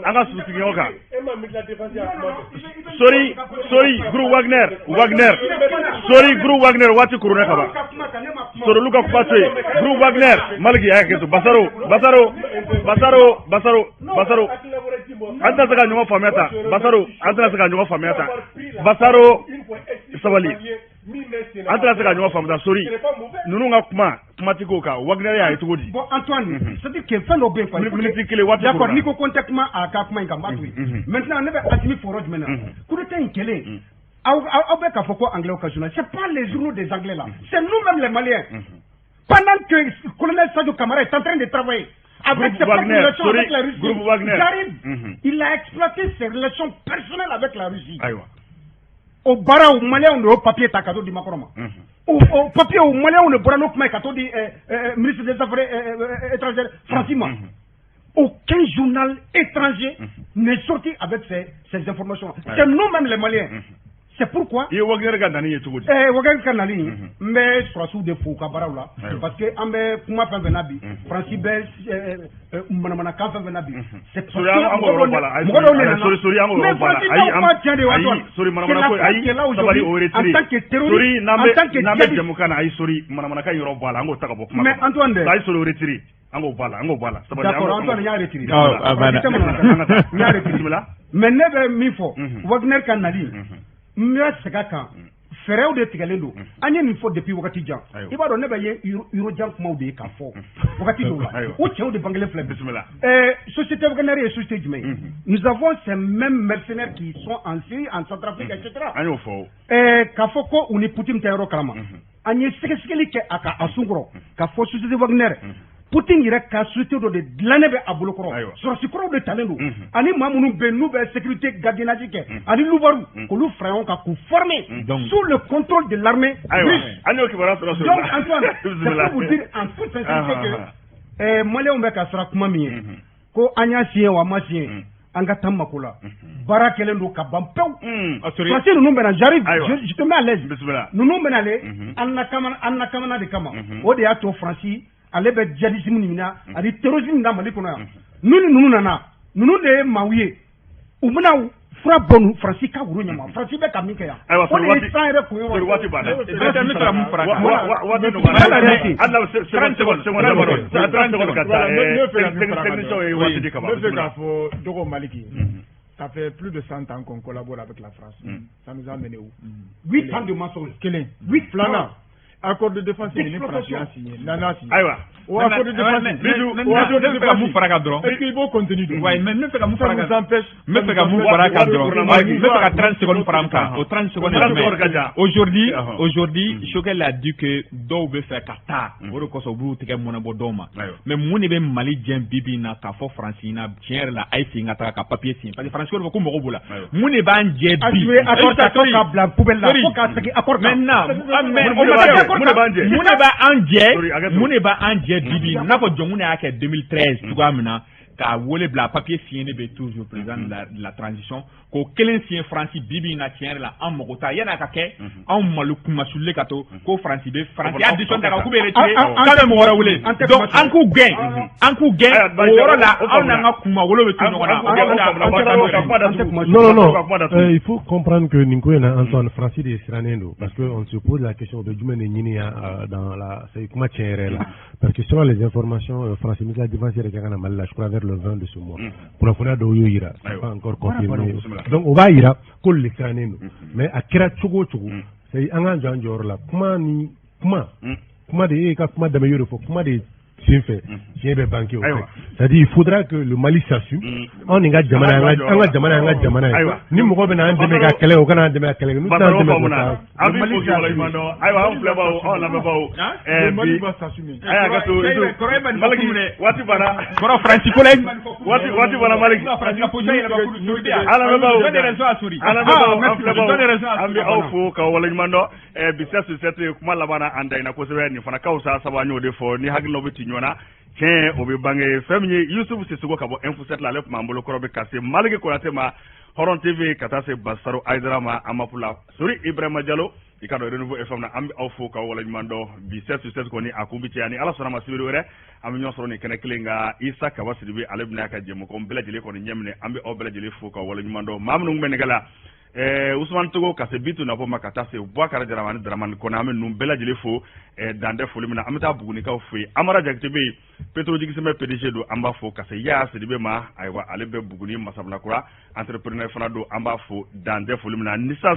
An ka sigi ɲɔgɔn kan. Sori, Sori, groupe Wagner, Wagner, Sori, groupe Wagner, waati korona ka ban. Sori, olu ka kuma to yen. Groupe Wagner, Maliki, a hakɛ to. Basaro, Basaro, Basaro, Basaro, Basaro. An tɛna se ka ɲɔgɔn faamuya ta. Basaro, an tɛna se ka ɲɔgɔn faamuya ta. Basaro, sabali. An tɛna se ka ɲɔgɔn faamuya. Sori, ninnu ka kuma, kuma ti k'o kan. Wagner y'a ye cogo di? Bon, Antoine, c'est-à-dire que fɛn dɔ bɛ yen quoi. Minute kelen, waati. D'accord, n'i ko ko n tɛ kuma a ka kuma in kan, n b'a to yen. Maintenant, ne bɛ Assimi fo yɔrɔ jumɛn na? Coup d'état in kɛlen, aw bɛ k'a fɔ ko anglais ka journal, c'est pas les journaux des Anglais là, c'est nous-mêmes les Maliens. Pendant que colonel Sadio Camara est en train de travailler avec ses propres relations avec la Russie, j'arrive, il a exploité ses relations personnelles avec la Russie. Ayiwa. O baaraw, Maliyɛnw de y'o papier ta ka t'o di Macron ma. O papier, o Maliyɛnw de bɔra n'o kuma ye ka t'o di ministre des Affaires étrangères Faransi ma. Aucun journal étranger n'est sorti avec ces informations. C'est nous-mêmes les Maliens. C'est pourquoi. I ye Wagner ka nani ye cogo di? Wagner ka nani, n bɛ sɔrɔdasiw de fo u ka baaraw la, parce que an bɛ kuma fɛn fɛn na bi, Faransi bɛ manamanakan fɛn fɛn na bi, c'est parce que mɔgɔ dɔw de nana. Sori, Sori, an k'o yɔrɔ bɔ a la. Mais Faransi t'aw kuma tiɲɛ de wa? Ayi, Sori, manamana ko, ayi, sabali, o retiré. En tant que terroriste, Sori, n'an bɛ n'an bɛ jɛmukan na, ayi, Sori, manamanakan yɔrɔ bɔ a la, an k'o ta ka bɔ kuma kɔnɔ. Mais Antoine dɛ. Ayi, Sori, o retiré. An k'o bɔ a la, an k'o bɔ a la. Sabali. D'accord, Antoine, n y'a retiré. A banna. N y'a retiré. Mais ne bɛ min fɔ, Wagner ka nali, n bɛ segin a kan, fɛɛrɛw de tigɛlen don. An ye nin fɔ depuis wagati jan. I b'a dɔn, ne bɛ ye yɔrɔ kumaw de ye k'a fɔ wagati dɔw la, o cɛw de bangelen filɛ. Bisimila. Société Wagner ye société jumɛn ye? Nous avons ces mêmes mercenaires qui sont en Syrie, en Centrafrique, etc. An y'o fɔ. K'a fɔ ko u ni Poutine tɛ yɔrɔ kalama, an ye sɛgɛsɛgɛli kɛ a ka a sun kɔrɔ k'a fɔ société Wagner, Poutine yɛrɛ ka société dɔ de dilannen bɛ a bolo kɔrɔ, sɔrɔdasi kɔrɔw de talen don, ani maa minnu bɛ yen n'u bɛ sécurité gardiennage kɛ, ani loubards, k'olu fara ɲɔgɔn kan k'u former sous le contrôle de l'armée russe. An y'o kibaruya sɔrɔ. Donc Antoine, c'est pour vous dire en toute sincérité que Maliyɛnw bɛ ka siran kuma min ye, ko an y'a signé wa, an ma signé, an ka taa mako la, baara kɛlen don ka ban pewu. Sɔrɔdasi ninnu bɛna, j'arrive, je te mets à l'aise, ninnu bɛna ale an nakamana de kama. O de y'a to Faransi ale bɛ djihadisme nin na ani terrorisme na Mali kɔnɔ yan. N'u ni ninnu nana, ninnu de ye maaw ye, u bɛna fura bɔ Faransi ka woro ɲama. Faransi bɛ ka min kɛ yan, o de ye san yɛrɛ kun yɔrɔ. Waati banna. N bɛ fɛ ka mun fara kan? Waati nɔgɔyara. Hali n'a seconde damadɔ, 30 secondes ka taa, technicien ye waati di ka ban. Ne bɛ fɛ k'a fɔ Dɔgɔ Maliki, ça fait plus de 100 ans qu'on collabore avec la France. Ça nous a mené où? 8 ans de mensonges. Kelen. 8 filanan. Accord de défense ni Faransi y'a signé, n'an y'a signé. Ayiwa. O accord de défense. O accord de défense, mun fara kan dɔrɔn? Est-ce qu'il b'o contenu dɔn? Ouais, mais n bɛ fɛ ka mun fara kan? Ça nous empêche. N bɛ fɛ ka mun fara kan dɔrɔn? N bɛ fɛ ka 30 secondes fara n kan. O 30 secondes ye jumɛn ye? Aujourd'hui, Choguel a dit que dɔw bɛ fɛ ka taa, o de kosɔn u b'u tɛgɛ mɔnɛ bɔ dɔw ma. Mais mun de bɛ Mali jɛn bi bi in na k'a fɔ Faransi ɲɛna tiɲɛ yɛrɛ la, a ye segin ka taga ka papier signer? Parce que Faransi ko ko mɔgɔw b'o la. Mun de b'an jɛ bi? Accord ta ko k'a bila poubelle la, fo k'a segin accord kan. Maintenant, mais o ma mun de b'an jɛ? Mun de b'an jɛ bi bi in na? N'a fɔ Jɔnkun y'a kɛ 2013 cogoya min na, K'a wele bila papier signé bɛ toujours président de la transition k'o kelen signé Faransi bi bi in na. Tiɲɛ yɛrɛ la, an mago t'a yan'a ka kɛ anw Mali kunmasuli ka to ko Faransi bɛ Faransi y'a décision ta k'u bɛ retirer, k'a bɛ mɔgɔ wɛrɛ wele. Donc an k'u gɛn, an k'u gɛn o yɔrɔ la, anw n'an ka kunmawolo bɛ to ɲɔgɔn na. Non, non, non, il faut comprendre que nin ko in na, Antoine, Faransi de sirannen don, parce que on se pose la question bɛ jumɛn de ɲini yan dans la c'est kuma tiɲɛ yɛrɛ la, parce que selon les informations, Faransi ministre de la défense yɛrɛ ka kan na Mali la, je crois vers le 20 de ce mois. Kunnafoniya dɔw y'o yira, c'est pas encore confirmé. Donc o b'a yira k'olu de sirannen don. Mais a kɛra cogo o cogo, c'est an k'an jɔ an jɔyɔrɔ la. Kuma ni kuma kuma de e ka kuma daminɛ, y'o de fɔ, kuma de sen fɛ tiɲɛ bɛ banqué o fɛ. C'est-à-dire, il faudra que le Mali s'assume. Anw ni ka jamana, an ka jamana, an ka jamana ye. Ni mɔgɔ bɛ n'an dɛmɛ ka kɛlɛ, o kana an dɛmɛ ka kɛlɛ kɛ. N'u t'an dɛmɛ k'o ta. An b'i fo k'i waleɲuman dɔn. Ayiwa, an filɛbaw, anw lamɛnbaaw, bi a y'a ka to Maliki, waati banna. Kɔrɔ Faransi ko la. Waati banna, Maliki. An lamɛnbaaw, an lamɛnbaaw, an filɛbaw, an bɛ aw fo k'aw waleɲuman dɔn. Bi 7 sur 7 kuma laban na, an daɲina kosɛbɛ. Nin fana ka fisa saba, an y'o de fɔ, ni hakilinaw bɛ ci ɲɔgɔn na, tiɲɛ o bɛ bange. Fɛn min ye Yusufu Sisoko ka bɔ Info 7 la, ale tun b'an bolo kɔrɔ bɛ ka se Maliki Konate ma Hɔrɔn TV, ka taa se Basaro Ayidara ma Amapu la, Sori Ibrahima Jalo, i ka dɔn Renouveau FM na. An bɛ aw fo k'aw waleɲuman dɔn. Bi 7 sur 7 kɔni a kun bɛ cɛ, ni Ala sɔnna ma, sibiri wɛrɛ an bɛ ɲɔgɔn sɔrɔ nin kɛnɛ kelen kan. Isa Kaba Sidibe, ale bɛna ka jɛmukan bɛɛ lajɛlen kɔni ɲɛminɛ. An bɛ aw bɛɛ lajɛlen fo k'aw waleɲuman dɔn. Maa minnu bɛ nɛgɛ la, Usumani Togo, ka se Bitu Nafo ma, ka taa se Bubakari Jarama ni Daramani Kɔnɛ, an bɛ ninnu bɛɛ lajɛlen fo dantɛ foli min na. An bɛ taa Bugunikaw fo yen, Amara Jakite bɛ yen, Petro Jigisɛmɛ PDG don, an b'a fo. Ka se Yaya Sidibe ma, ayiwa, ale bɛ Buguni Masabilakura, entrepreneur fana don, an b'a fo dantɛ foli min na. Ni sisan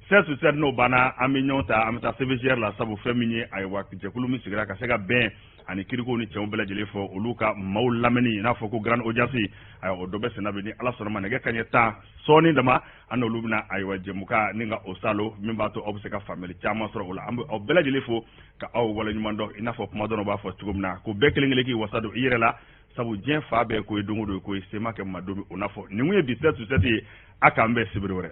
7 sur 7 n'o banna, an bɛ ɲɔgɔn ta, an bɛ taa CVGR la, sabu fɛn min ye, ayiwa, jɛkulu min sigira ka se ka bɛn ani kiriko ni cɛw bɛɛ lajɛlen fɔ, olu ka maaw lamɛnni, i n'a fɔ ko grande audience, ayiwa, o dɔ bɛ senna bi. Ni Ala sɔnna ma, nɛgɛ kanɲɛ 10 sɔɔni dama, an n'olu bɛna, ayiwa, jɛmukan ni ka o salo min b'a to aw bɛ se ka faamuyali caman sɔrɔ o la. An bɛ aw bɛɛ lajɛlen fo ka aw waleɲuman dɔn. I n'a fɔ kuma dɔrɔn b'a fɔ cogo min na ko bɛɛ kelen kelen k'i wasa don i yɛrɛ la, sabu diɲɛ fa bɛɛ ko ye don o don ko ye sema kɛ ma don min o n'a fɔ. Nin kun ye bi 7 sur 7 ye. A k'an bɛn sibiri wɛrɛ.